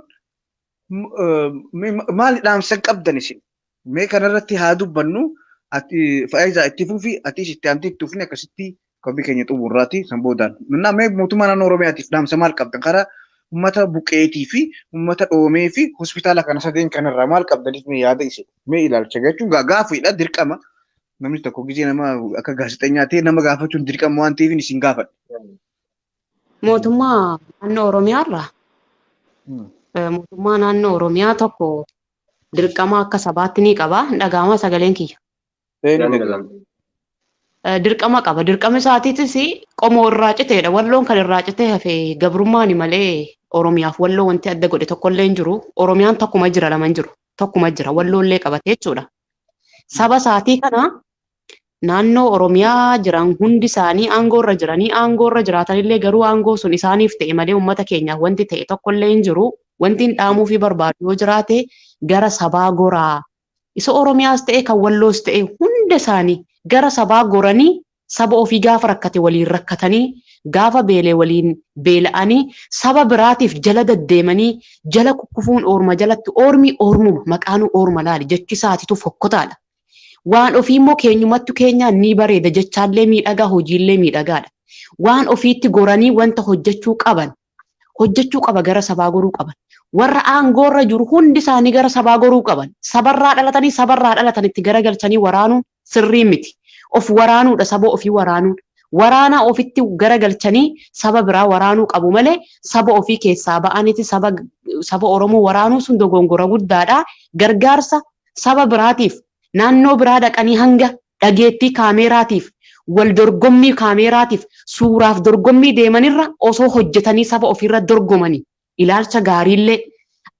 maal dhaamsa qabdan isin? Mee kanarratti haa dubbannu. Ati faayidaa itti fufi atis itti aantee itti fufni akkasitti qophii keenya xumurraati san boodaan. Minnaa mee mootummaa naannoo Oromiyaatiif dhaamsa maal qabdan? Karaa uummata buqqeetii fi uummata dhoomee fi hospitaala kana sadeen kanarraa maal qabdaniif mee yaada isin? Mee ilaalcha jechuun gaafiidha dirqama. Namni tokko gizee nama akka gaazexeenyaa ta'e nama gaafachuun dirqama waan ta'eef isin gaafadha. Mootummaa naannoo Oromiyaarraa mootummaa naannoo Oromiyaa tokko dirqama akka sabaatti ni qaba. Dhaga'ama sagaleen kiyya. Dirqama qaba. Dirqama isaatiitis qomoo irraa citeedha. Walloon kan irraa citee hafe gabrummaani malee Oromiyaaf walloo wanti adda godhe tokkollee hin jiru. Oromiyaan tokkuma jira lama hin jiru. Tokkuma jira. Walloollee qabate jechuudha. Saba isaatii kana naannoo Oromiyaa jiran hundi isaanii aangoo irra jiranii aangoo irra jiraatanillee garuu aangoo sun isaaniif ta'e malee uummata keenyaaf wanti ta'e tokkollee hin jiru. Wanti hin dhaamuufii barbaadu yoo jiraate gara sabaa goraa. Isa Oromiyaas ta'e kan Walloos ta'e hunda isaanii gara sabaa goranii saba ofii gaafa rakkate waliin rakkatanii gaafa beelee waliin beela'anii saba biraatiif jala daddeemanii jala kukkufuun oorma jalatti oormi oormuma maqaanuu oorma laali jechi isaatiitu fokkotaadha. Waan ofii immoo keenyumattu keenyaan ni bareeda jechaallee miidhagaa hojiillee miidhagaadha. Waan ofiitti goranii wanta hojjechuu qaban hojjechuu qaba gara sabaa goruu qaban. Warra aangoorra jiru hundi isaanii gara sabaa goruu qaban. Sabarraa dhalatanii sabarraa dhalatanitti garagalchanii waraanuun sirrii miti. Of waraanuudha saba ofii waraanuun. Waraana ofitti garagalchanii saba biraa waraanuu qabu malee saba ofii keessaa ba'aniiti saba Oromoo waraanuu sun dogongora guddaadha. Gargaarsa saba biraatiif naannoo biraa dhaqanii hanga dhageettii kaameeraatiif wal dorgommii kaameeraatiif suuraaf dorgommii deemanirra osoo hojjetanii saba ofiirra dorgomanii ilaalcha gaariillee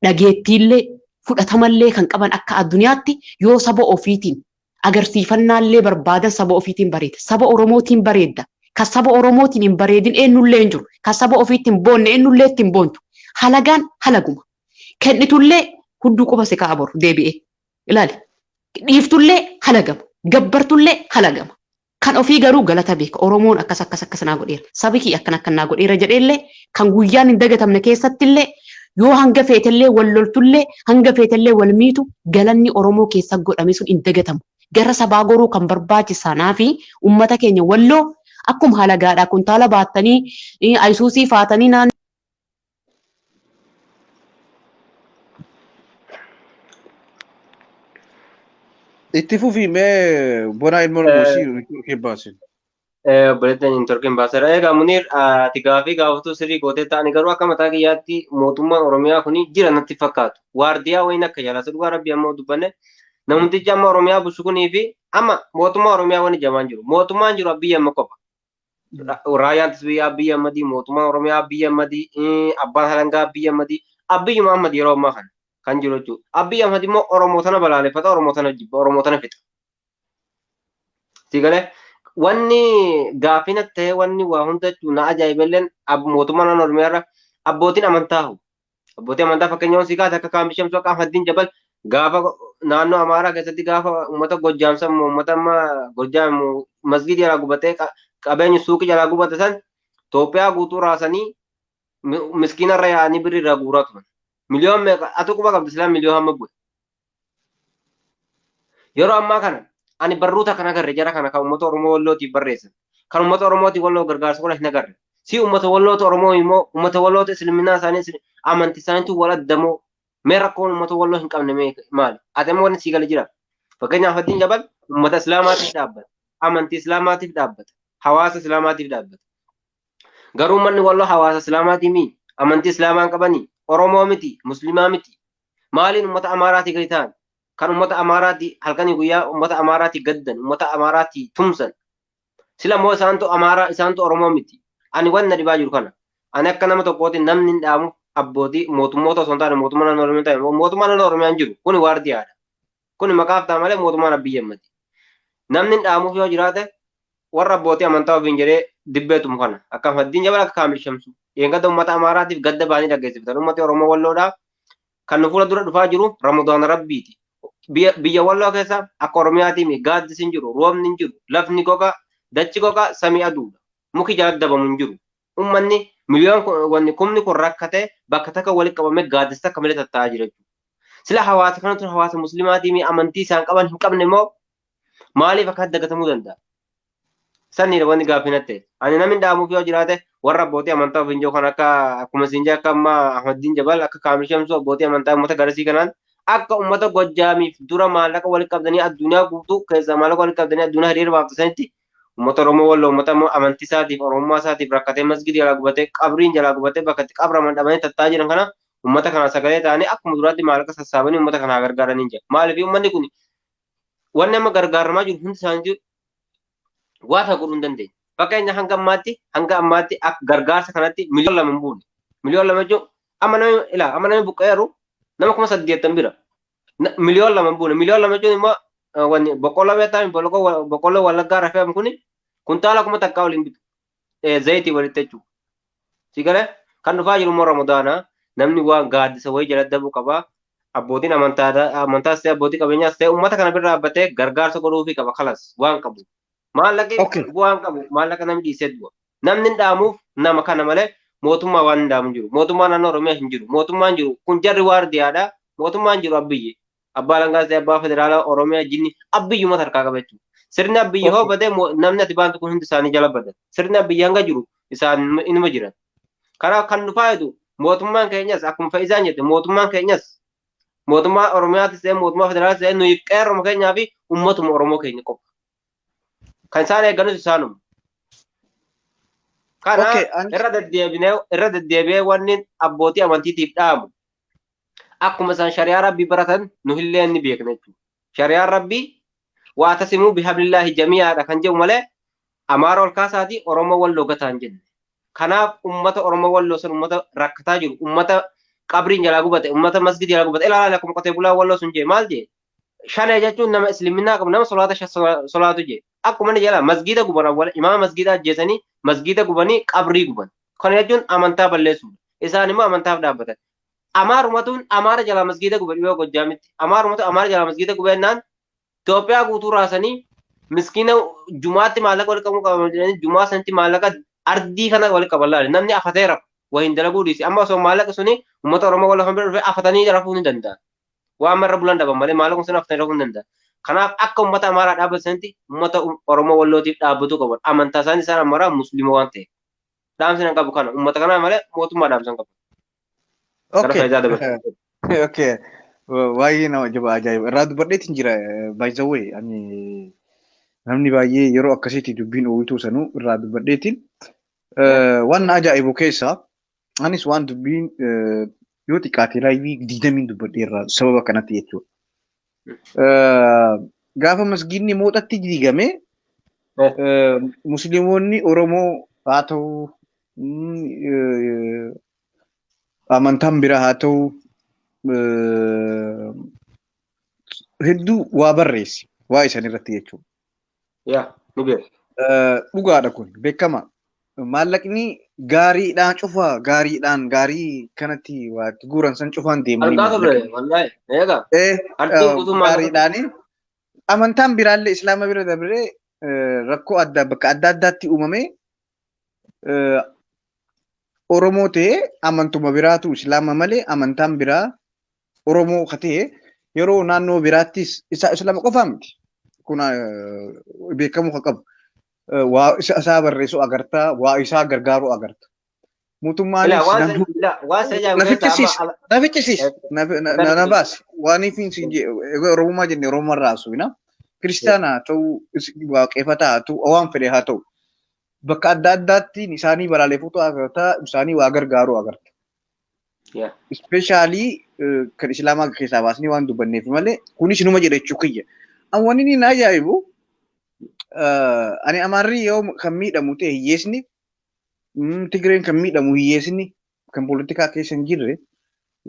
dhageettiillee fudhatamallee kan qaban akka addunyaatti yoo saba ofiitiin agarsiifannaallee barbaadan saba ofiitiin bareeda. Saba Oromootiin bareedda. Kan saba Oromootiin hin bareedin eenyullee hin jiru. Kan saba ofiitti hin boonne eenyullee itti hin boontu. Halagaan halaguma. Kennitullee hudduu quba si ka'a boru deebi'ee. Ilaali. Dhiiftullee halagama. Gabbartullee halagama. Kan ofii garuu galata beeka. Oromoon akkas akkas akkas naa godheera. Sabi kiyya akkana akkan naa godheera jedheellee kan guyyaan hin dagatamne keessattillee yoo hanga feetellee wal loltullee hanga feetellee wal miitu galanni Oromoo keessa godhame sun hin dagatamu. Gara sabaa goruu kan barbaachisanaa fi uummata keenya walloo akkuma halagaadhaa kuntaala baattanii ayisuusii faatanii naannoo. Itti fufi mee bonaa ilmoo Oromoo si baasin. Obboleettiin hin torkin baaseera. Egaa Muniir ati gaafii gaafatu sirrii gootee ta'ani garuu akka mataa kiyyaatti mootummaan Oromiyaa kun jira natti fakkaatu. Waardiyaa wayiin akka jaalatu dhugaa rabbi amma dubbanne namtichi amma Oromiyaa bulchu kunii fi amma mootummaa Oromiyaa wani jamaan jiru. Mootummaan jiru Abiyyi amma qofa. Raayyaan ittisa biyyaa Abiyyi Ahmadii, mootummaan Oromiyaa Abiyyi Ahmadii, abbaan halangaa Abiyyi Ahmadii, Abiyyuma Ahmad yeroo ammaa kana kan jiru jechuudha. Abiyyi Ahmad immoo Oromoo tana balaaleffata, Oromoo tana jibba, Oromoo tana fixa. Sigalee wanni gaafina ta'e wanni waa hunda jechuun na ajaa'ibelleen mootummaa naannoo Oromiyaa irra abbootiin amantaa hu. Abbootiin amantaa fakkeenyaaf si kaase akka Kaambii Shamsuu akka Ahmaddiin Jabal gaafa naannoo Amaaraa keessatti gaafa uummata Gojjaam san uummata amma Gojjaam masgiidi jalaa gubatee qabeenyi suuqii jalaa gubate san Itoophiyaa guutuu raasanii miskiina irra yaa'anii birrii irraa guuraa turan. Miliyoon meeqa atu quba qabdi silaa miliyoon hamma bu'e. Yeroo ammaa kana ani barruuta kan agarre jara kana kan uummata Oromoo Wallootiif barreessan. Kan uummata Oromootiif Walloo gargaarsa godhan hin agarre. Si uummata Walloota Oromoo immoo uummata Walloota islaaminaa isaanii amantii isaaniitu wal addamoo mee rakkoon uummata Walloo hin qabne mee maali? Ati amma wanni sii gala jira. Fakkeenyaaf Ahmaddiin Jabal uummata Islaamaatiif dhaabbata. Amantii Islaamaatiif dhaabbata. Hawaasa Islaamaatiif dhaabbata. Garuu manni Walloo hawaasa Islaamaatii mii amantii Islaamaa hin qabanii Oromoo miti Muslimaa miti. Maaliin uummata Amaaraatii gadi ta'an? Kan uummata Amaaraatii halkanii guyyaa uummata Amaaraatii gaddan, uummata Amaaraatii tumsan. Sila immoo isaantu Amaaraa isaantu Oromoo miti. Ani wanna dhibaa jiru kana. Ani akka nama tokkootiin namni hin dhaamu abbootii mootummoota osoo hin taane mootummaa naannoo Oromiyaa ta'e mootummaa naannoo Oromiyaa hin jiru. Kuni waardiyaadha. Kuni maqaaf ta'a malee mootummaan Abiyyi Ahmadi. Namni hin dhaamuuf yoo jiraate warra abbootii amantaa ofiin jedhee Dibbeetum kana akka Ahmaddiin Jabal, akka Kaamil Shamsu eegata uummata Amaaraatiif gadda baanii dhaggeessifatan. Uummati Oromoo Walloodhaa kan nu fuula dura dhufaa jiru Ramadaana Rabbiiti. Biyya Walloo keessa akka Oromiyaatiin gaaddisi hin jiru, roobni hin jiru, lafni gogaa, dachi gogaa, samii aduudha. Muki jala dabamu hin jiru. Uummanni miliyoon wanni kumni kun rakkatee bakka takka walitti qabamee gaaddisa takka malee tattaa'aa jira jechuudha. Sila hawaasa kanatu hawaasa muslimaatii amantii isaan qaban hin qabne immoo maaliif akka dagatamuu danda'a? Saniidha wanni gaaffii natti. Ani namni dhaamuuf yoo jiraate warra abbootii amantaa ofiin jiru kan akka akkuma siin akka amma Ahmaddiin Jabal, akka Kaamil Shamsuu, abbootii amantaa uummata garasii kanaan akka uummata Gojjaamiif dura maallaqa walitti qabdanii, addunyaa guutuu keessaa maallaqa walitti qabdanii addunyaa hiriira baaftasanitti, uummata Oromoo Walloo, uummata immoo amantii isaatiif Oromummaa isaatiif rakkatee, masgidii jalaa gubatee, qabriin jalaa gubatee, bakka itti qabraman dhabanii tattaa jiran kana, uummata kana sagalee ta'anii akkuma duraatti maallaqa sassaabanii uummata kana gargaaranii jira. Maaliif uummanni kun wanni amma gargaaramaa jiru hundi isaanii waa ta'u godhuu hin dandeenye. Fakkeenya hanga ammaatti akka gargaarsa kanatti 2 miliyoona hin buune. 2 miliyoona jechuun amma namni ilaa amma namni buqqeeru nama 80,000 bira. 2 miliyoona hin buune. 2 miliyoona jechuun immoo wanni boqqolloo beektaa, boqqolloo Wallaggaa rafee kuni kuntaala 1000 waliin bitu. Zayitii walitti jechuudha. Si galee kan dhufaa jiru immoo Ramadaana, namni waan gaaddisa wayii jala dabuu qaba. Abbootiin amantaas ta'e, abbootii qabeenyaas ta'e, uummata kana bira dhaabbatee gargaarsa godhuufii qaba, kalas waan qabu. Maallaqi bu'aan qabu, maallaqa namni dhiisee du'a. Namni hin dhaamuuf nama kana malee mootummaa waan hin dhaamu jiru. Mootummaa naannoo Oromiyaa hin jiru. Mootummaan jiru kun jarri waardiyaadha. Mootummaan jiru Abbiyyi. Abbaa Langaas ta'e, abbaa federaalaa Oromiyaa, jinni Abbiyyuma harkaa qaba jechuudha. Sirni Abbiyyi hoo badee namni ati baantu kun hundi isaanii jala badan. Sirni Abbiyyi hanga jiru isaan inuma jiran. Kanaaf kan nu fayyadu mootummaan keenyas, akkuma Fayyisaan jette, mootummaan keenyas mootummaa Oromiyaatis ta'e, mootummaa federaalas ta'e, nuyi qeerroma keenyaa fi uummatuma Oromoo keenya qofa. Kan isaan eegganus isaanuma. Kana irra deddeebi'ee wanni abbootii amantiitiif dhaamu, akkuma isaan shari'aa Rabbii baratan nu illee ni beekna jechuudha. Shari'aan Rabbii "واعتصموا بحبل الله جميعا" dha kan jedhu malee Amaara ol kaasaatii Oromoo Walloo gataa hin jenne. Kanaaf uummata Oromoo Walloo sun, uummata rakkataa jiru, uummata qabriin jalaa gubate, uummata masgidii jalaa gubate, ilaala, akkuma qotee bulaa Walloo sun jee maal jee? Shanee jechuun nama isliminaa qabu, nama solaata solaatu jee. Akkuma inni jala masgiida guban, awwala imaama masgiida ajjeesanii, masgiida gubanii, qabrii guban. Kana jechuun amantaa balleessuudha. Isaan immoo amantaaf dhaabbatan. Amaarumatuun Amaara jalaa masgiida gube dhiyoo Gojjaamitti. Amaarumatu Amaara jalaa masgiida gubennaan Itoophiyaa guutuu raasanii, miskiina jumaatti maallaqa wal qabuu qaban jedhanii jumaa sanitti maallaqa ardii kana wal qaban laale, namni afatee rafu wahin dalaguu dhiisi. Amma osoo maallaqa suni uummata Oromoo wal bira dhufe afatanii rafuu ni danda'an. Waan marra bulan dhaban malee maallaqa sun afatanii rafuu ni danda'an. Kanaaf akka uummata Amaaraa dhaabbatu sanitti uummata Oromoo Wallootiif dhaabbatuu qaban. Amantaa isaanii isaan Amaaraa Musliima waan ta'eef. Dhaamsi nan qabu kana uummata kanaa malee mootummaa dhaamsa hin qabu. Gara faayidaa dabarsa. Okay. Baay'ee nama ajaa'iba ajaa'iba. Irraa dubbadheetiin jira, by the way. Ani namni baay'ee yeroo akkasiitti dubbiin ooyituu sanuu irraa dubbadheetiin. Waan na ajaa'ibu keessaa anis waan dubbiin yoo xiqqaate live 20n dubbadheerra sababa kanatti jechuudha. Gaafa masgiidni Mooxatti diigame, musliimoonni Oromoo haa ta'u, amantaan biraa haa ta'u, hedduu waa barreesse waa isan irratti jechuudha. Yaa ni beeku. Dhugaadha, kun beekama. Maallaqni gaariidhaan cufa gaariidhaan gaarii kanatti waa itti guuran san cufaan deemanii Argaa turre wallaahi eega. Artiin guutuu maallaqa. Gaariidhaani amantaan biraallee Islaama bira dabree rakkoo adda bakka adda addaatti uumame, Oromoo ta'ee amantuma biraatu Islaama malee amantaan biraa Oromoo ka ta'e yeroo naannoo biraattis isa Islaama qofaa miti. Kun beekamuu ka qabu. Waa isaa barreessu agartaa, waa isaa gargaaru agarta. Mootummaanis Ilaa waan isa ajaa'ibu na keessaa fichisiis, amma na fichisiis, na baasi. Waan ifin siin jee Oromummaa jenne Oromummaa irraa haasofina. Kiristaana haa ta'u, waaqeffataa haa ta'u, waan fedhe haa ta'u. Bakka adda addaatti isaanii balaaleffatu agarta, isaanii waa gargaaru agarta. Especially kan Islaamaa keessaa baasnee waan dubbanneef malee kunis numa jedha jechuu kiyya. Wanni inni na ajaa'ibu, ani Amaarri yoo kan miidhamu ta'e hiyyeessni, Tigreen kan miidhamu hiyyeessni kan poolitikaa keessa hin jirre,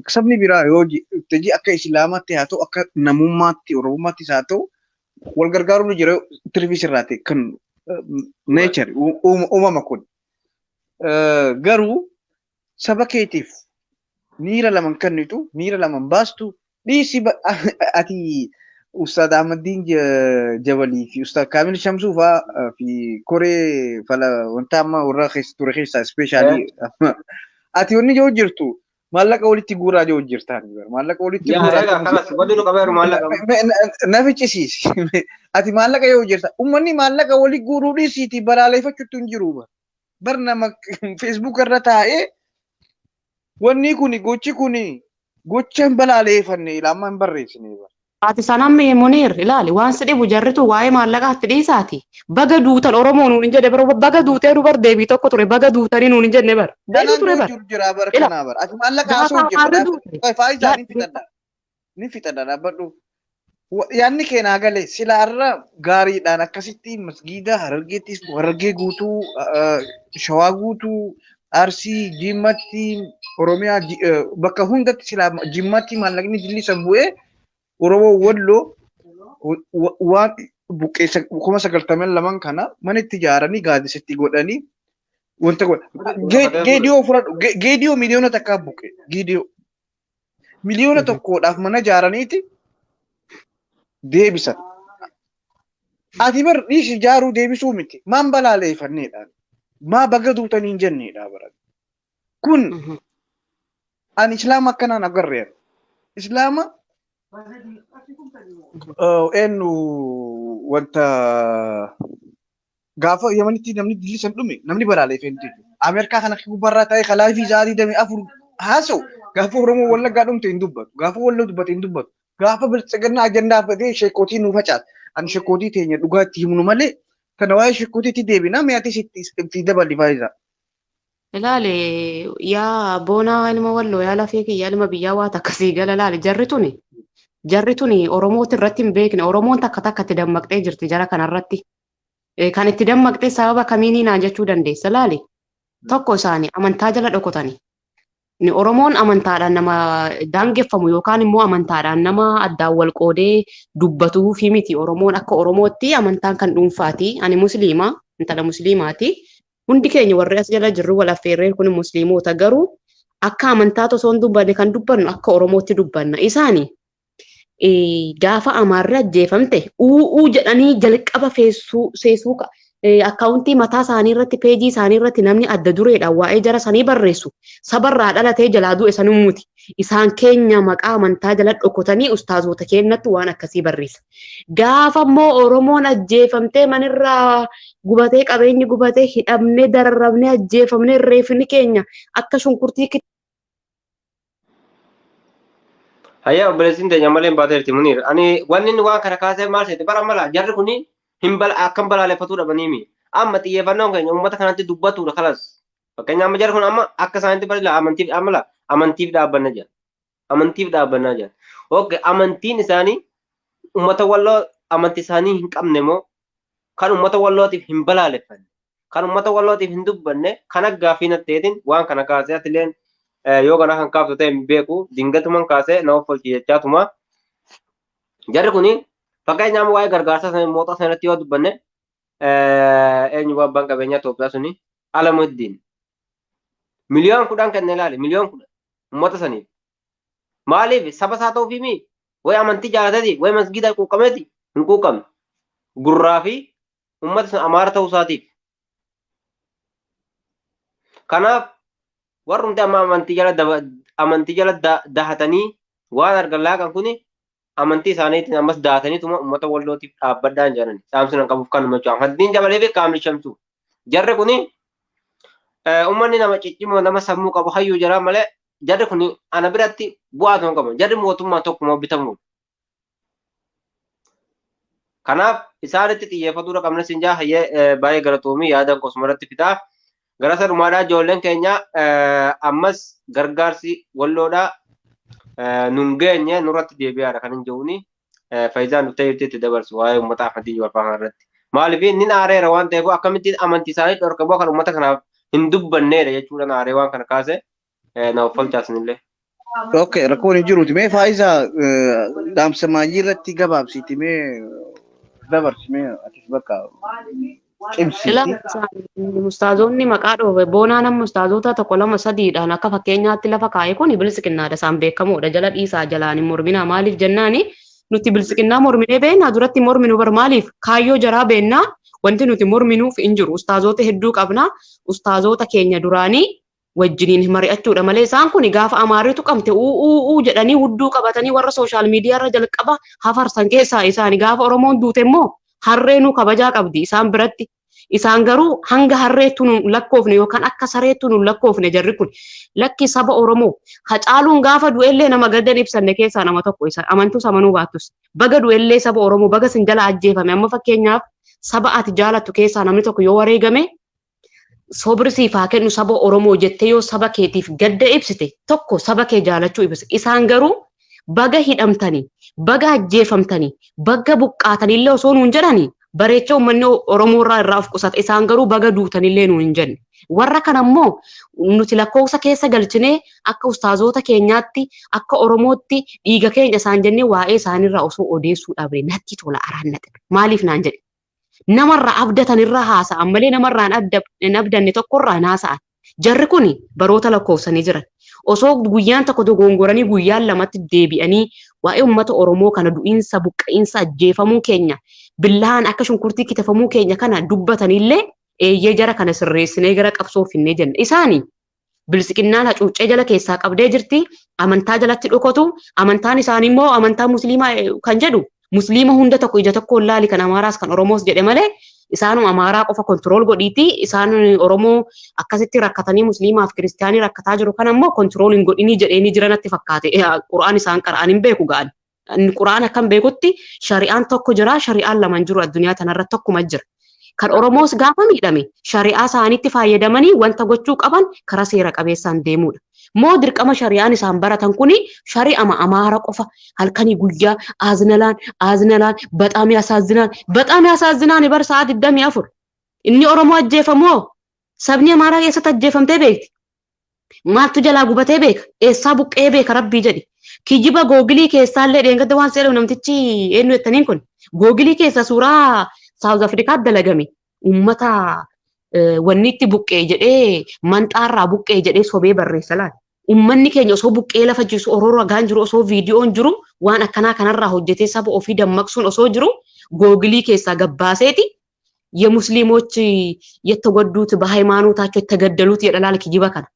sabni biraa yoo hojii akka Islaamaatti haa ta'u, akka namummaatti Oromummaattis haa ta'u, wal gargaaruun jira, tirfii sirraa ta'e kan Nature uumama kun. Garuu saba keetiif miira laman kennitu, miira laman baastu, dhiisi ati Ustaad Ahmadiin Jabalii fi Ustaad Kaamil Shamsuu fa'aa fi koree fala wanta amma warra keessa ture keessaa ispeeshaalii ati wanni jiru jirtu maallaqa walitti guuraa jiru jirtaan maallaqa walitti guuraa. Wanti nu qabeeru maallaqa. Na ficcisiisi. Ati maallaqa yoo jirta uummanni maallaqa walitti guuruu dhiisiiti balaaleffachuutu hin jiru. Bar nama feesbuuk irra taa'ee wanni kuni gochi kuni gocha hin balaaleffanne ilaamaa hin barreessine. Ati sanaan Muniir ilaali waan si dhibu jarritu waa'ee maallaqaatti dhiisaati. Baga duutan Oromoo nuun hin jedhe bara baga duutee nu bar deebii tokko ture baga duutanii nuun hin jenne bara. Deebii ture bara. Jira bara kanaa bara. Ati maallaqa haasoo jirta. Faayidaa ni fixadha. Ni fixadha dhaabbadhu. Yaanni keenyaa galee silaarra gaariidhaan akkasitti masgiida Harargeettis Harargee guutuu Shawaa guutuu Arsii Jimmatti Oromiyaa bakka hundatti silaa Jimmatti maallaqni dillisan bu'ee Oromoo Walloo waan buqqeessa 92,000 kana mana itti ijaaranii gaaddisatti godhanii wanta godhan. Geediyoo fudhadhu. Geediyoo 1 miliyoona buqqe. Geediyoo. 1 miliyoona mana ijaaraniiti deebisan. Ati bar dhiisi ijaaruu deebisuu miti. Maan balaaleeffanneedhaan. Maa baga duutanii hin jenneedha bara. Kun ani islaama akkanaan agarreera. Islaama eenyu wanta gaafa Yamanitti namni dillisan dhume namni balaaleeffee hin jiru. Ameerikaa kana gubbaarraa taa'ee kalaafii sa'aatii 24 haasa'u gaafa Oromoo Wallaggaa dhumte hin dubbatu. Gaafa Walloo dubbate hin dubbatu. Gaafa biltsiginnaa ajandaa fedhee sheekootii nu facaasa. Ani sheekootii teenya dhugaa itti himnu malee kana waa'ee sheekootiitti deebina mi'aatis itti daballi faayidaa. Ilaali yaa boonaa ilma Walloo yaa lafee kiyya ilma biyyaa waa takkasii gala ilaali jarri tuni Oromooti irratti hin beekne Oromoon takka takka itti dammaqxee jirti jara kanarratti. Kan itti dammaqxee sababa kamiinii naan jechuu dandeessa ilaali. Tokko isaanii amantaa jala dhokotani. Ni Oromoon amantaadhaan nama daangeffamu yookaan immoo amantaadhaan nama addaan wal qoodee dubbatuu fi miti. Oromoon akka Oromootti amantaan kan dhuunfaati. Ani Musliima, intala Musliimaati. Hundi keenya warri as jala jirru wal affeerreen kun Musliimoota garuu akka amantaa osoo hin dubbanne kan dubbannu akka Oromootti dubbanna. Isaani gaafa Amaarri ajjeefamte u'uu jedhanii jalqaba feessuu seesuu akkaawuntii mataa isaanii irratti peejii isaanii irratti namni adda dureedhaan waa'ee jara sanii barreessu sabarraa dhalatee jalaa du'e sanummuti. Isaan keenya maqaa amantaa jala dhokotanii ustaazota keenyatti waan akkasii barreessa. Gaafa immoo Oromoon ajjeefamtee manirraa gubatee qabeenyi gubatee hidhamnee dararamnee ajjeefamnee reefni keenya akka shunkurtii Hayyaa obboleessin teenya malee hin baateerti Muniir. Ani wanni inni waan kana kaasee maal seete bara mala jarri kuni hin bala akkam balaaleffatuu dhabaniimi. Amma xiyyeeffannoon keenya uummata kanatti dubbatudha kalas. Fakkeenya amma jarri kun amma akka isaanitti bara amantiif amala amantiif dhaabbanna jedha. Amantiif dhaabbannaa jedha. Okay, amantiin isaanii uummata Walloo amantii isaanii hin qabne moo kan uummata Wallootiif hin balaaleffanne kan uummata Wallootiif hin dubbanne kan gaaffii natteetiin waan kana kaasee atileen yoo kana kan kaaftu ta'e hin beeku dingatuman kaasee na offolchi jechaatuma. Jarri kuni fakkeenyaaf waa'ee gargaarsa sana mootaa sanatti yoo dubbanne eenyu abbaan qabeenyaa Itoophiyaa suni Alamuddin 10 miliyoona kenne ilaali 10 miliyoona uummata saniif. Maaliif saba isaa ta'uufi mi wayi amantii jaalatati wayi masgiida quuqqameeti hin quuqqamne gurraa fi uummata sun Amaara ta'uu isaatiif. Kanaaf warrumti amma amantii jala dahatanii waan argan laaqan kuni amantii isaaniitiin ammas dahataniituma uummata Wallootiif dhaabbadhaan jedhan dhaamsi nan qabuuf kanuma jechuudha. Amantiin jabalee fi qaamni shamsu. Jarri kuni uummanni nama ciccimoo nama sammuu qabu hayyuu jira malee jarri kuni ana biratti bu'aa tokko qabu. Jarri mootummaa tokkuma bitamu. Kanaaf isaanitti xiyyeeffatuu qabna siin jaa hayyee baay'ee galatoomii yaada kosuma irratti fitaa. Gara sadumaadhaa ijoolleen keenya ammas gargaarsi Walloodhaa nun geenye nurratti deebi'aadha kan hin jiruuni. Faayidaan dhuftee jirti itti dabarsu waa'ee uummata amantii walfaa irratti. Maaliif inni aareera waan ta'eef akkamittiin amantii isaanii dhorkamoo kan uummata kanaaf hin dubbanneedha jechuudha aaree waan kana kaase na offolchaasinillee. Okay, rakkoon hin jiruuti. Mee faayidaa dhaamsa maayii irratti gabaabsiiti mee dabarsi mee atis bakka. Cimsiiti. Ustaazonni maqaa dhoobe boonaa nama ustaazota tokko lama sadiidhaan akka fakkeenyaatti lafa kaa'e kun bilisiqinnaadha isaan beekamoodha jala dhiisaa jalaan hin morminaa maaliif jennaani nuti bilisiqinnaa morminee beeknaa duratti morminu bar maaliif kaayyoo jaraa beeknaa wanti nuti morminuuf hin jiru ustaazota hedduu qabna ustaazota keenya duraanii wajjiniin mari'achuudha malee isaan kun gaafa amaaritu qabte uu jedhanii hudduu qabatanii warra sooshaal miidiyaa irra jalqaba hafarsan keessaa isaani gaafa Oromoon duute immoo harreenuu kabajaa qabdi isaan biratti. Isaan garuu hanga harreettu nu lakkoofne yookaan akka sareettu nu lakkoofne jarri kun lakki saba Oromoo Hacaaluun gaafa du'ellee nama gaddan ibsanne keessaa nama tokko isa amantus amanuu baattus baga du'ellee saba Oromoo baga sin jala ajjeefame amma fakkeenyaaf saba ati jaalattu keessaa namni tokko yoo wareegame sobri siif haa kennu saba Oromoo jettee yoo saba keetiif gadda ibsite tokko saba kee jaalachuu ibsa. Isaan garuu baga hidhamtanii, baga ajjeefamtanii, baga buqqaatanillee osoo nuun jedhanii bareecha uummanni Oromoo irraa irraa of qusata. Isaan garuu baga duutanillee nuun hin jenne. Warra kana immoo nuti lakkoofsa keessa galchinee akka ustaazoota keenyaatti akka Oromootti dhiiga keenya isaan jennee waa'ee isaaniirraa osoo odeessuu dhabne natti tola araannate. Maaliif naan jedhe? Namarraa abdatan irraa haasa'an malee namarraa hin abdanne tokkorraa hin haasa'an. Jarri kun baroota lakkoofsanii jiran. Osoo guyyaan tokko dogongoranii guyyaan lamatti deebi'anii waa'ee uummata Oromoo kana du'iinsa, buqqa'iinsa, ajjeefamuu keenya, billaan akka shunkurtii kitafamuu keenya kana dubbatanillee eeyyee jara kana sirreessinee gara qabsoo finnee jenna. Isaani bilisiqinnaan hacuuccee jala keessaa qabdee jirti. Amantaa jalatti dhokotu. Amantaan isaanii immoo amantaa musliimaa kan jedhu musliima hunda tokko ija tokkoon laali kan Amaaraas kan Oromoos jedhe malee isaanuma Amaaraa qofa kontirool godhiiti isaan Oromoo akkasitti rakkatanii musliimaaf kiristiyaanii rakkataa jiru kan ammoo kontirool hin godhinii jedheenii jira natti fakkaate. Qura'aan isaan qara'an hin beeku ga'an. Qura'aan akkam beekutti shari'aan tokko jira shari'aan lama hin jiru addunyaa tanarra tokkuma jira. Kan Oromoos gaafa miidhame shari'aa isaaniitti fayyadamanii wanta gochuu qaban karaa seera qabeessaan deemuudha. Moo dirqama shari'aan isaan baratan kuni shari'ama Amaara qofa halkanii guyyaa aaznalaan aaznalaan baxaam yasaazinaan baxaam yasaazinaan bar sa'a 24 inni Oromoo ajjeefamoo sabni Amaaraa keessatti ajjeefamtee beekti. Maaltu jalaa gubatee beeka? Eessaa buqqee beeka rabbii jedhi. Kijiba googilii keessaallee dheengadda waan seera namtichi eenyu jettaniin kun googilii keessa suuraa Saawuz Afrikaa dalagame uummata wanni itti buqqee jedhee manxaarraa buqqee jedhee sobee barreessa laata. Uummanni keenya osoo buqqee lafa jiru osoo ragaan jiru osoo viidiyoon jiru waan akkanaa kanarraa hojjetee saba ofii dammaqsuun osoo jiru googilii keessaa gabbaaseeti የሙስሊሞች የተጎዱት በሃይማኖታቸው የተገደሉት jedha kijiba kana.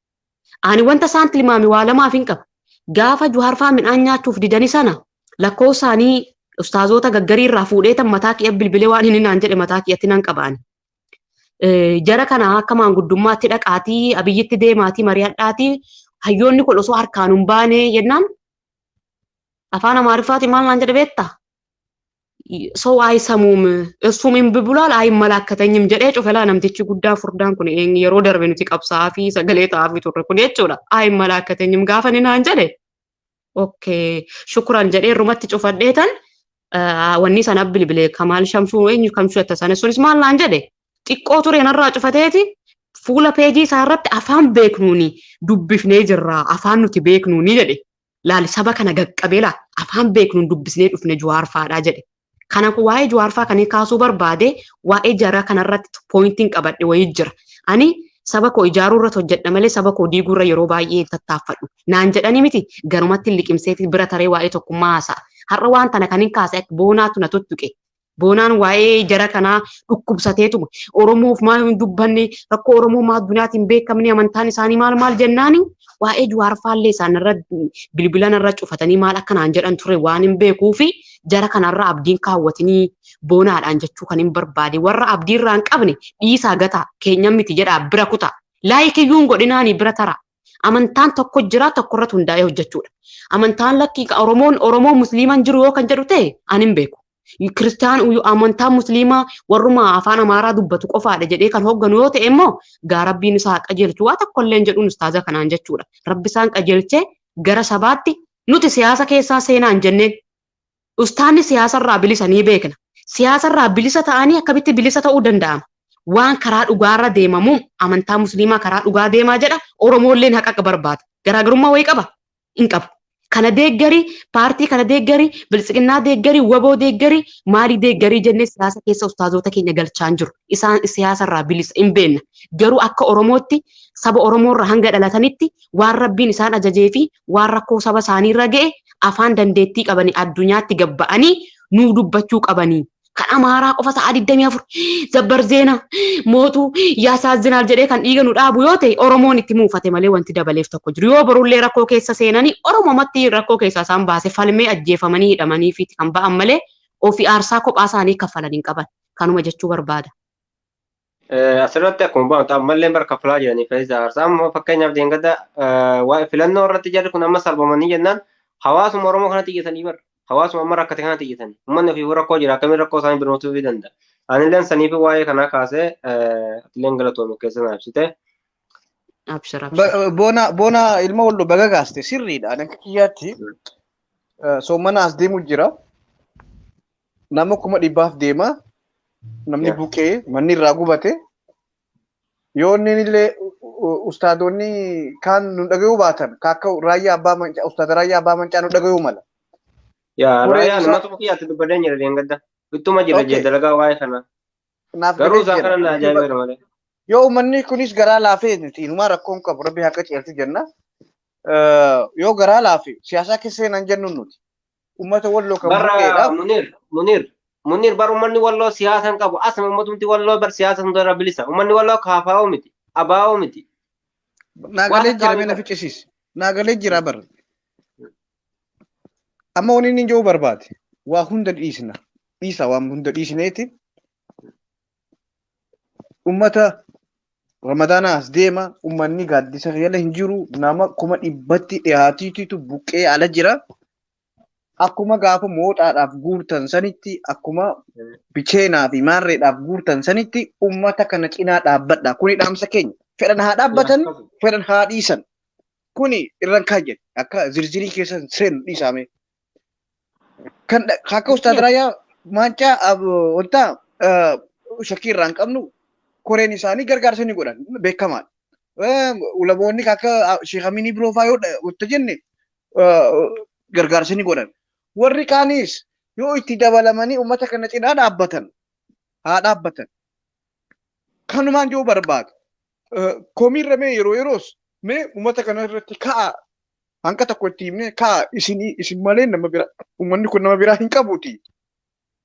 Ani wanta isaan tilmaame waa lamaaf hin qaba. Gaafa Juhaarfaa midhaan nyaachuuf didani sana lakkoofsaanii ustaazota gaggarii irraa fuudhee tan mataa kiyya bilbilee waan inni naan jedhe mataa kiyyatti nan qaba ani. Jara kana akka maanguddummaatti dhaqaatii abiyyitti deemaatii mari'adhaatii hayyoonni kun osoo harkaan hin baane jennaan afaan Amaariffaatiin maal naan jedhe beektaa? ሰው አይሰሙም እሱም እምቢ ብሏል አይመለከተኝም jedhee cufelaa namtichi guddaa furdaan kun yeroo darbe nuti qabsaa'aa fi sagalee ta'aa fi turre kun jechuudha አይመለከተኝም gaafa inni naan jedhe okay shukran jedhee irrumatti cufadheetan wanni sana bilbile Kamaal Shamsuu eenyu kamsuu jetta sana sunis maal naan jedhe xiqqoo ture narraa cufateeti fuula peejii isaa irratti afaan beeknuuni dubbifnee jirra afaan nuti beeknuuni jedhe laali saba kana gaqqabee laa afaan beeknuun dubbisnee dhufne Jawaar faadhaa jedhe. Kana waa'ee Jawaarfaa kan kaasuu barbaade waa'ee jara kanarratti pooyintiin qabadhe wayii jira. Ani saba koo ijaaruu irratti hojjedha malee saba koo diiguu irra yeroo baay'ee tattaaffadhu. Naan jedhanii miti garumatti liqimseeti bira taree waa'ee tokkummaa haasa'a. Har'a waan tana kan hin kaase akka boonaatu na tuttuqe. Boonaan waa'ee jara kanaa dhukkubsateetuma Oromoof maal hin dubbanne rakkoo Oromoo maal addunyaatti hin beekamne amantaan isaanii maal maal jennaani waa'ee Jawaarfaallee isaan irra bilbilan irra cufatanii maal akkanaan jedhan ture waan hin beekuu fi jara kanarra abdiin kaawwatinii boonaadhaan jechuu kan hin barbaade warra abdii irraa hin qabne dhiisaa gataa keenyan miti jedhaa bira kutaa laayikiyyuu hin godhinaanii bira tara amantaan tokko jira tokko irratti hundaa'ee hojjechuudha. Amantaan lakkii Oromoon Oromoo musliiman jiru yoo kan jedhu ta'e ani hin beeku. Kiristaan amantaa musliimaa warruma afaan Amaaraa dubbatu qofaadha jedhee kan hoogganu yoo ta'e immoo gaa rabbiin isaa qajeelchu waa tokko illee hin jedhuun ustaaza kanaan jechuudha. Rabbi isaan qajeelchee gara sabaatti nuti siyaasa keessaa seenaa hin jenneen ustaanni siyaasarraa bilisa ni beekna. Siyaasarraa bilisa ta'anii akkamitti bilisa ta'uu danda'ama? Waan karaa dhugaarra deemamu amantaa musliimaa karaa dhugaa deemaa jedha Oromoolleen haqa barbaada. Garaagarummaa wayii qaba? Hin qabu. Kana deeggarii, paartii kana deeggarii, biltsiqinnaa deeggarii, waboo deeggarii, maalii deeggarii jennee siyaasa keessa ustaazota keenya galchaa hin jiru. Isaan siyaasa irraa bilisa hin beekna. Garuu akka Oromootti saba Oromoorra hanga dhalatanitti waan Rabbiin isaan ajajee fi waan rakkoo saba isaaniirra ga'e afaan dandeettii qabanii addunyaatti gabba'anii nuu dubbachuu qabanii. Kan Amaaraa qofa sa'a 24 zabbar zeenaa mootuu yaasaazinaal jedhee kan dhiiga nu dhaabu yoo ta'e Oromoon itti muufate malee wanti dabaleef tokko jiru. Yoo borullee rakkoo keessa seenanii Oromomatti rakkoo keessaa isaan baase falmee ajjeefamanii hidhamanii fi kan ba'an malee ofii aarsaa kophaa isaanii kaffalan hin qaban. Kanuma jechuu barbaada. Asirratti akkuma baanu ammallee bara kaffalaa jiranii faayidaa aarsaa amma fakkeenyaaf deengada waa'ee filannoo irratti jarri kun amma sarbamanii jennaan hawaasuma Oromoo kana xiyyatanii bara hawaasuma amma rakkate kana xiyyatanii uummanni ofii rakkoo jira akkamiin rakkoo isaanii birmachuu fi danda'a. Anilleen saniif waa'ee kanaa kaasee atilleen galatoome keessa naaf ibsite. Abshir abshir. Boona boona ilma walloo baga kaaste sirriidha. Ani akka kiyyaatti soomana as deemu jira. Nama 100,000 deema. Namni buqee manni irraa gubate. Yoo inni illee ustaadonni kaan nu dhagayuu baatan akka raayyaa abbaa mancaa ustaada raayyaa abbaa mancaa nu dhagayuu mala. Yaa raayyaan matuma kiyyaatti dubbadeen jira deengada. Ittuma jira jee dalagaa waa'ee kana. Garuu isaan kana na ajaa'ibeera malee. Yoo uummanni kunis garaa laafee nuti inumaa rakkoon qabu rabbi haa qaceelchu jenna. Yoo garaa laafe siyaasaa keessa seenan jennu nuti. Uummata walloo kan buqqeedhaaf. Munir Munir Munir bar uummanni walloo siyaasa hin qabu. Asuma uummatumti walloo bar siyaasa hunda bilisa. Uummanni walloo kaafaa'oo miti. Abaa'oo miti. Naagalee jira mee na ficcisiis. Naagalee jira bar. Amma wanni inni jiru barbaade waa hunda dhiisna. Dhiisa waan hunda dhiisneeti. Uummata Ramadaana as deema uummanni gaaddisa jala hin jiru nama 100,000tti dhiyaatiitu buqqee ala jira. Akkuma gaafa mooxaadhaaf guurtan sanitti akkuma bicheenaa fi maarreedhaaf guurtan sanitti uummata kana cinaa dhaabbadha. Kuni dhaamsa keenya. Fedhan haa dhaabbatan, fedhan haa dhiisan. Kuni irran kaayyan akka zirzirii keessa seenu dhiisaame. Kan akka Ustaad Raayyaa Maancaa wanta shakkii irraa hin qabnu koreen isaanii gargaarsa ni godhan beekamaadha. Ulamoonni akka Sheekh Amiin Ibroo fa'aa yoo wanta jenne gargaarsa ni godhan. Warri kaanis yoo itti dabalamanii uummata kana cinaa dhaabbatan haa dhaabbatan. Kanumaan yoo barbaadu komiirra mee yeroo yeroos mee uummata kana irratti ka'a hanqa tokko itti himnee ka'a isinii isin malee nama bira uummanni kun nama biraa hin qabuuti.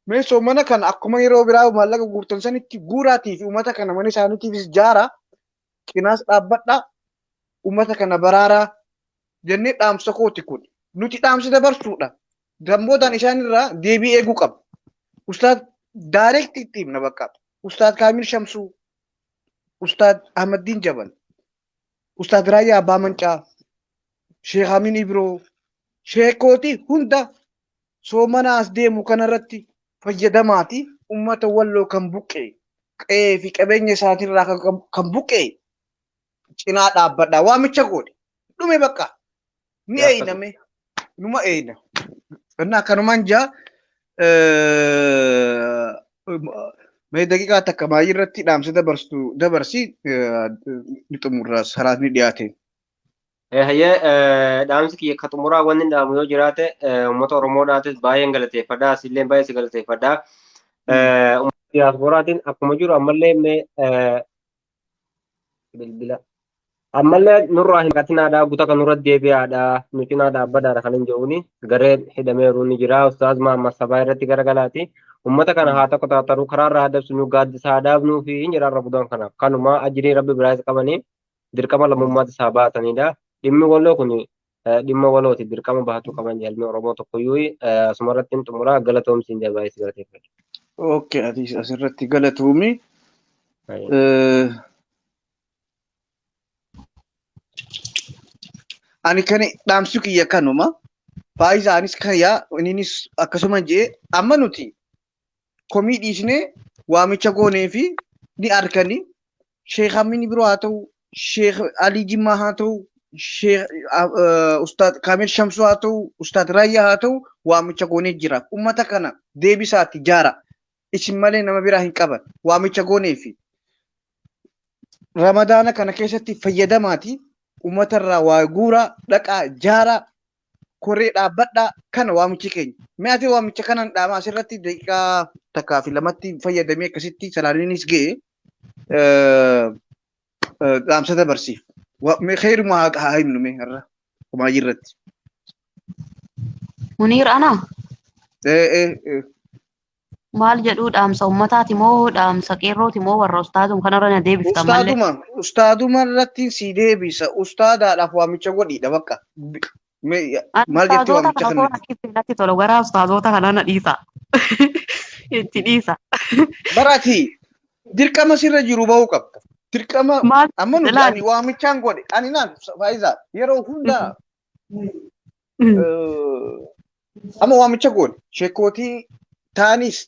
Mee soomana kana akkuma yeroo biraa maallaqa guurtan sanitti guuraatii fi uummata kana mana isaaniitiifis jaara cinaas dhaabbadhaa uummata kana baraaraa jennee dhaamsa kooti kun. Nuti dhaamsa dabarsuudha. Damboodaan isaan irraa deebii eeguu qaba. Ustaad direct itti himna bakka. Ustaad Kaamil Shamsuu, Ustaad Ahmaddiin Jabal, Ustaad Raayyaa Abbaa Mancaa, Sheekh Amin Ibroo, sheekooti hunda soomana as deemu kanarratti fayyadamaati uummata walloo kan buqqee qe'ee fi qabeenya isaatirraa kan buqqee cinaa dhaabbadha. Waamicha godhe dhume bakka ni eeyname numa eeyna. Innaa kanumaan jaa mee daqiiqaa takka baay'ee irratti dhaamsa dabarstu dabarsi ni xumurra saraatni dhiyaate. Hayyee dhaamsi kiyya ka xumuraa wanni dhaamu yoo jiraate uummata Oromoodhaatis baay'een galateeffadha. Asillee baay'ee si galateeffadha. Uummata diyaaspooraatiin akkuma jiru ammallee mee bilbila. Ammallee nurraa hin baqatinaadha. Guta kan nurra deebi'aadha. Nu cinaa dhaabbadaadha kan hin jedhuuni. Gareen hidhameeru ni jira. Ustaaz Mahammad Sabaa irratti garagalaati. Uummata kana haa tokko taataru karaarraa haa dabsinu gaaddisa haa dhaabnuu fi hin jiraarra guddaan kanaaf. Kanuma ajirii rabbi biraas qabanii dirqama lammummaatti isaa baatanidha. Dhimmi waloo kun dhimma walooti dirqama bahatu qaban jalmi Oromoo tokkoyyuu asumarratti hin xumuraa galatoomsiin jabaa isi galateeffadha. Okay, ati asirratti galatoomi. Ani kan dhaamsu kiyya kanuma. Faayisaanis kan yaa innis akkasuma jee amma nuti komii dhiisnee waamicha goonee fi ni arkanii Sheekh Amin Biroo haa ta'u, Sheekh Alii Jimmaa haa ta'u, Sheekh Ustaad Kaamil Shamsuu haa ta'u, Ustaad Raayyaa haa ta'u waamicha goonee jira. Uummata kana deebisaatti jaara. Isin malee nama biraa hin qaban. Waamicha goonee fi Ramadaana kana keessatti fayyadamaati. Uummata irraa waa guuraa, dhaqaa, jaara. Koree dhaabbadhaa kana waamichi keenya. Mee ati waamicha kanan dhaama asirratti daqiiqaa takkaa fi lamatti fayyadamee akkasitti salaaniinis ga'e dhaamsa dabarsiif. Mee xeeruma haa himnu mee har'a kumaayii irratti. Muniir ana maal jedhuu dhaamsa ummataati moo dhaamsa qeerrooti moo warra ustaadum kanarra na deebiftan malee. Ustaaduma ustaaduma irratti si deebisa ustaadaadhaaf waamicha godhiidha bakka. Maal jettee Ustaazota waamicha kana kana? osoo na dhiiste natti tola garaa ustaazota kana na dhiisa. Itti dhiisa. Barati dirqama sirra jiru bahuu qabda. Dirqama Maal amma nuti ilaali. ani waamichaan godhe ani naan faayisaa yeroo hundaa amma waamicha goone sheekootii taanis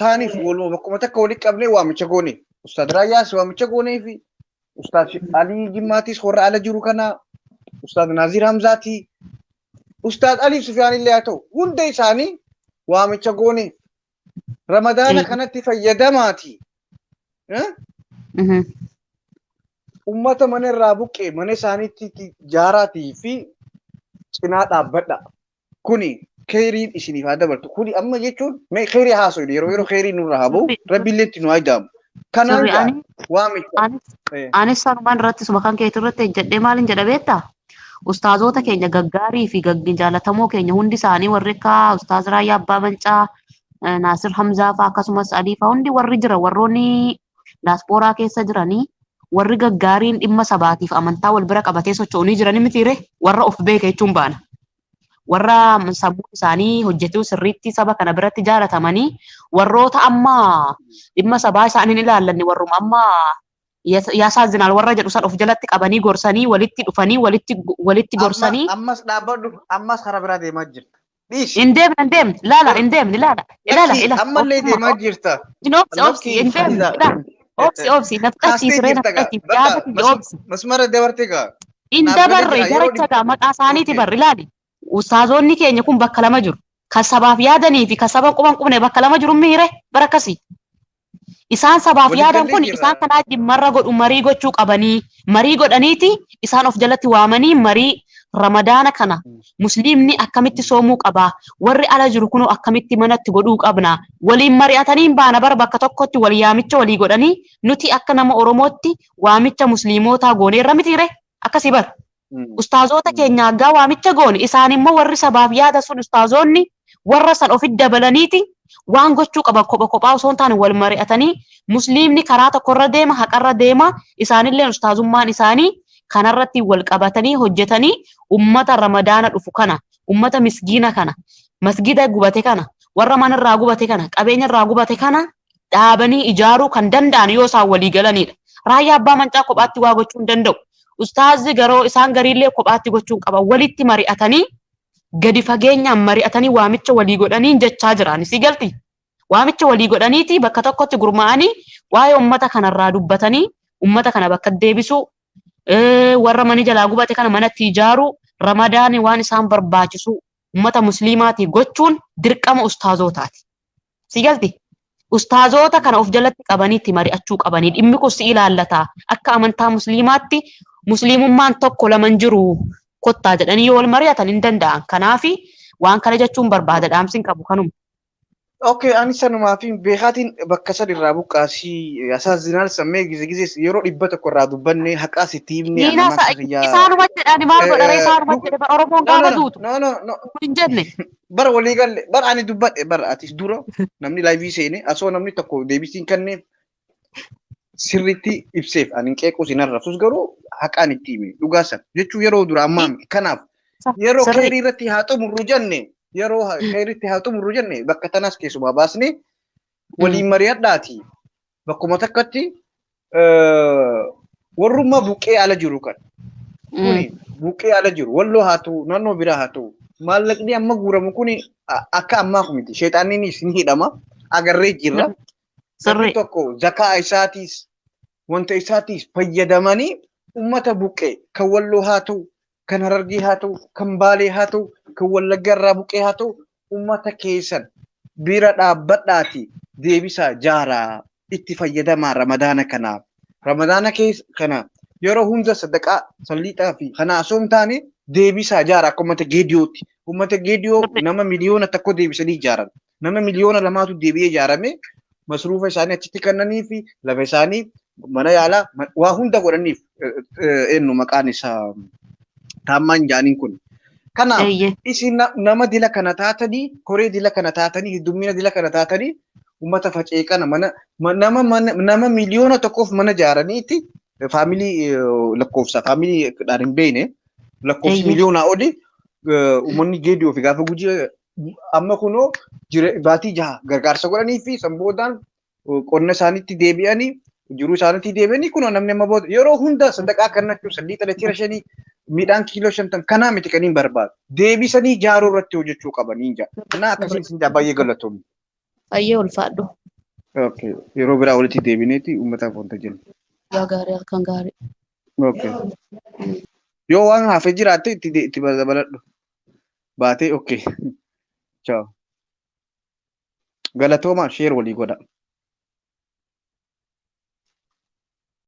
taaniif waluma bakkuma takka walitti qabnee waamicha goone. Ustaad Raayyaas waamicha goonee fi Ustaad Alii Jimmaatis warra ala jiru kana Ustaad Naazir Hamzaatii Ustaad Alii Sufiyaan illee haa ta'u hunda isaanii waamicha goone. Ramadaana kanatti fayyadamaati. Ummata mana irraa buqqee mana isaaniitti jaaraatii fi cinaa dhaabbadha. Kuni keeriin isiniif haa dabaltu. Kuni amma jechuun mee keerii haasofne yeroo yeroo keeriin nurra haa bu'u rabbi illee itti nu haa ida'amu. Kanaan Sirri gaa ani waamicha. anis sanumaan irratti suma kan keetu irratti jedhee maalin jedha beektaa? Ustaazota keenya gaggaarii fi jaalatamoo keenya hundi isaanii warri akka Ustaaz Raayyaa Abbaa Mancaa, Naasir Hamzaa fa'aa akkasumas Alii fa'aa hundi warri jira warroonni daaspooraa keessa jiranii warri gaggaariin dhimma sabaatiif amantaa wal bira qabatee socho'anii jiranii mitiire warra of beeka jechuun baana. Warra sammuu isaanii hojjetuu sirriitti saba kana biratti jaalatamanii warroota amma dhimma sabaa isaanii hin ilaallanne warruma amma yaasaazinal warra jedhu san of jalatti qabanii gorsanii walitti dhufanii walitti gorsanii. Ammas dhaabbadhu ammas karaa biraa deemaa jirta. Dhiisi. Hin deemne hin deemne laala hin deemne laala ilaala ila. Ammallee deemaa jirta. Obsi obsi hin deemne ilaala. Obsi obsi na fudhachiisi ree na fudhachiisi yaada kiyya obsi. Masmara dabarte gaa. Hin dabarre garacha gaa maqaa isaaniiti barre ilaali. Ustaazonni keenya kun bakka lama jiru. Kan sabaaf yaadanii fi kan saba quban qubne bakka lama jiru miire bara akkasii. Isaan sabaaf yaadan kun isaan kanaa dhimmarra godhu marii gochuu qabanii marii godhaniiti isaan of jalatti waamanii marii ramadaana kana musliimni akkamitti soomuu qabaa warri ala jiru kunoo akkamitti manatti godhuu qabna waliin mari'atanii baana bara bakka tokkotti wal yaamicha walii godhanii nuti akka nama Oromootti waamicha musliimootaa gooneerra mitiire akkasii bara. Ustaazota keenya haggaa waamicha goone isaan immoo warri sabaaf yaada sun ustaazonni warra san ofitti dabalaniiti waan gochuu qaban kopha kophaa osoo hin taane wal mari'atanii musliimni karaa tokkorra deema haqarra deema isaanillee ustaazummaan isaanii kanarratti wal qabatanii hojjetanii ummata ramadaana dhufu kana ummata misgiina kana masgida gubate kana warra manarraa gubate kana qabeenyarraa gubate kana dhaabanii ijaaruu kan danda'an yoo isaan walii galanidha. Raayyaa Abbaa Mancaa kophaatti waa gochuu hin danda'u. Ustaazzi garoo isaan gariillee kophaatti gochuu qaba. Walitti mari'atanii gadi fageenyaan mari'atanii waamicha walii godhanii jechaa jiran. Si galti? Waamicha walii godhaniiti bakka tokkotti gurmaa'anii waa'ee uummata kanarraa dubbatanii uummata kana bakka deebisuu warra mani jalaa gubate kana manatti ijaaruu ramadaani waan isaan barbaachisu uummata musliimaati gochuun dirqama ustaazotaati. Si galti? Ustaazoota kana of jalatti qabanii itti mari'achuu qabanii dhimmi kun si ilaallata. Akka amantaa musliimaatti musliimummaan tokko lama hin jiru kottaa jedhanii yoo wal mari'atan hin danda'an. Kanaafi waan kana jechuun barbaada dhaamsi hin qabu kanuma. Okay, ani sanumaa fi beekaatiin bakka sadi irraa buqqaasii asaazinaal sammee gize gize yeroo 100 irraa dubbanne haqaa sitti himne. Isaanuma jedhani maal godhare isaanuma jedhe bara Oromoon gaafa duutu. No no no. Hin jenne. Bara walii galle bara ani dubbadhe bara atis dura namni laayivii seene asoo namni tokko deebisiin kenneef sirriitti ibseef ani hin qeequs hin arrabsus garuu haqaan itti hime dhugaa sana jechuu yeroo dura ammaa kanaaf yeroo keerii irratti haa xumurru jenne yeroo keeriitti haa xumurru jenne bakka tanaas keessumaa baasne waliin mari'adhaati bakkuma takkatti warrummaa buqqee ala jiru kan kuni buqqee ala jiru walloo haa ta'u naannoo biraa haa ta'u maallaqni amma guuramu kuni akka ammaa miti sheexaanniinis ni hidhama agarree jirra. Namni tokko zakaa isaatiis wanta isaatiis fayyadamanii ummata buqqee kan walloo haa ta'u kan harargee haa ta'u kan baalee haa ta'u kan wallagga irraa buqqee haa ta'u ummata keessan bira dhaabbadhaati deebisaa jaaraa itti fayyadamaa ramadaana kanaaf. Ramadaana keessa kana yeroo hunda sadaqaa salliixaa fi kana osoo hin taane Deebisaa ijaara akka uummata Geediyootti. Uummata Geediyoo nama 1 miliyoona deebisanii ijaaran. Nama 2 miliyoona deebi'ee ijaarame masruufa isaanii achitti kennanii fi lafa isaanii mana yaalaa waa hunda godhaniif eenyu maqaan isaa Taammaan Jaaniin kun. Kanaaf isin nama dila kana taatanii, koree dila kana taatanii, heddummina dila kana taatanii uummata faca'e kana mana nama nama 1 miliyoona mana ijaaraniiti family lakkoofsa family dhaan hin beekne lakkoofsi miliyoonaa oli uummanni Geediyoo fi gaafa Gujii amma kunoo baatii 6 gargaarsa godhanii fi san boodaan qonna isaaniitti deebi'anii, jiruu isaaniitti deebi'anii, kunoo namni amma booda yeroo hunda sadaqaa kennachuu 3 litira 5 midhaan kiiloo 50 kanaa miti kan hin barbaadu. Deebisanii ijaaruu irratti hojjechuu qabanii jaa. Kanaa akkasiin isin jaa, baay'ee galatoomi. Baay'ee ulfaadhu. Okay. Yeroo biraa walitti deebineeti uummataaf wanta jennu. Yaa gaarii, halkan gaarii. Okay. Yoo waan hafe jiraatte itti dabaladhu. Baatee okay. Ciao. Galatoomaa, share walii godha.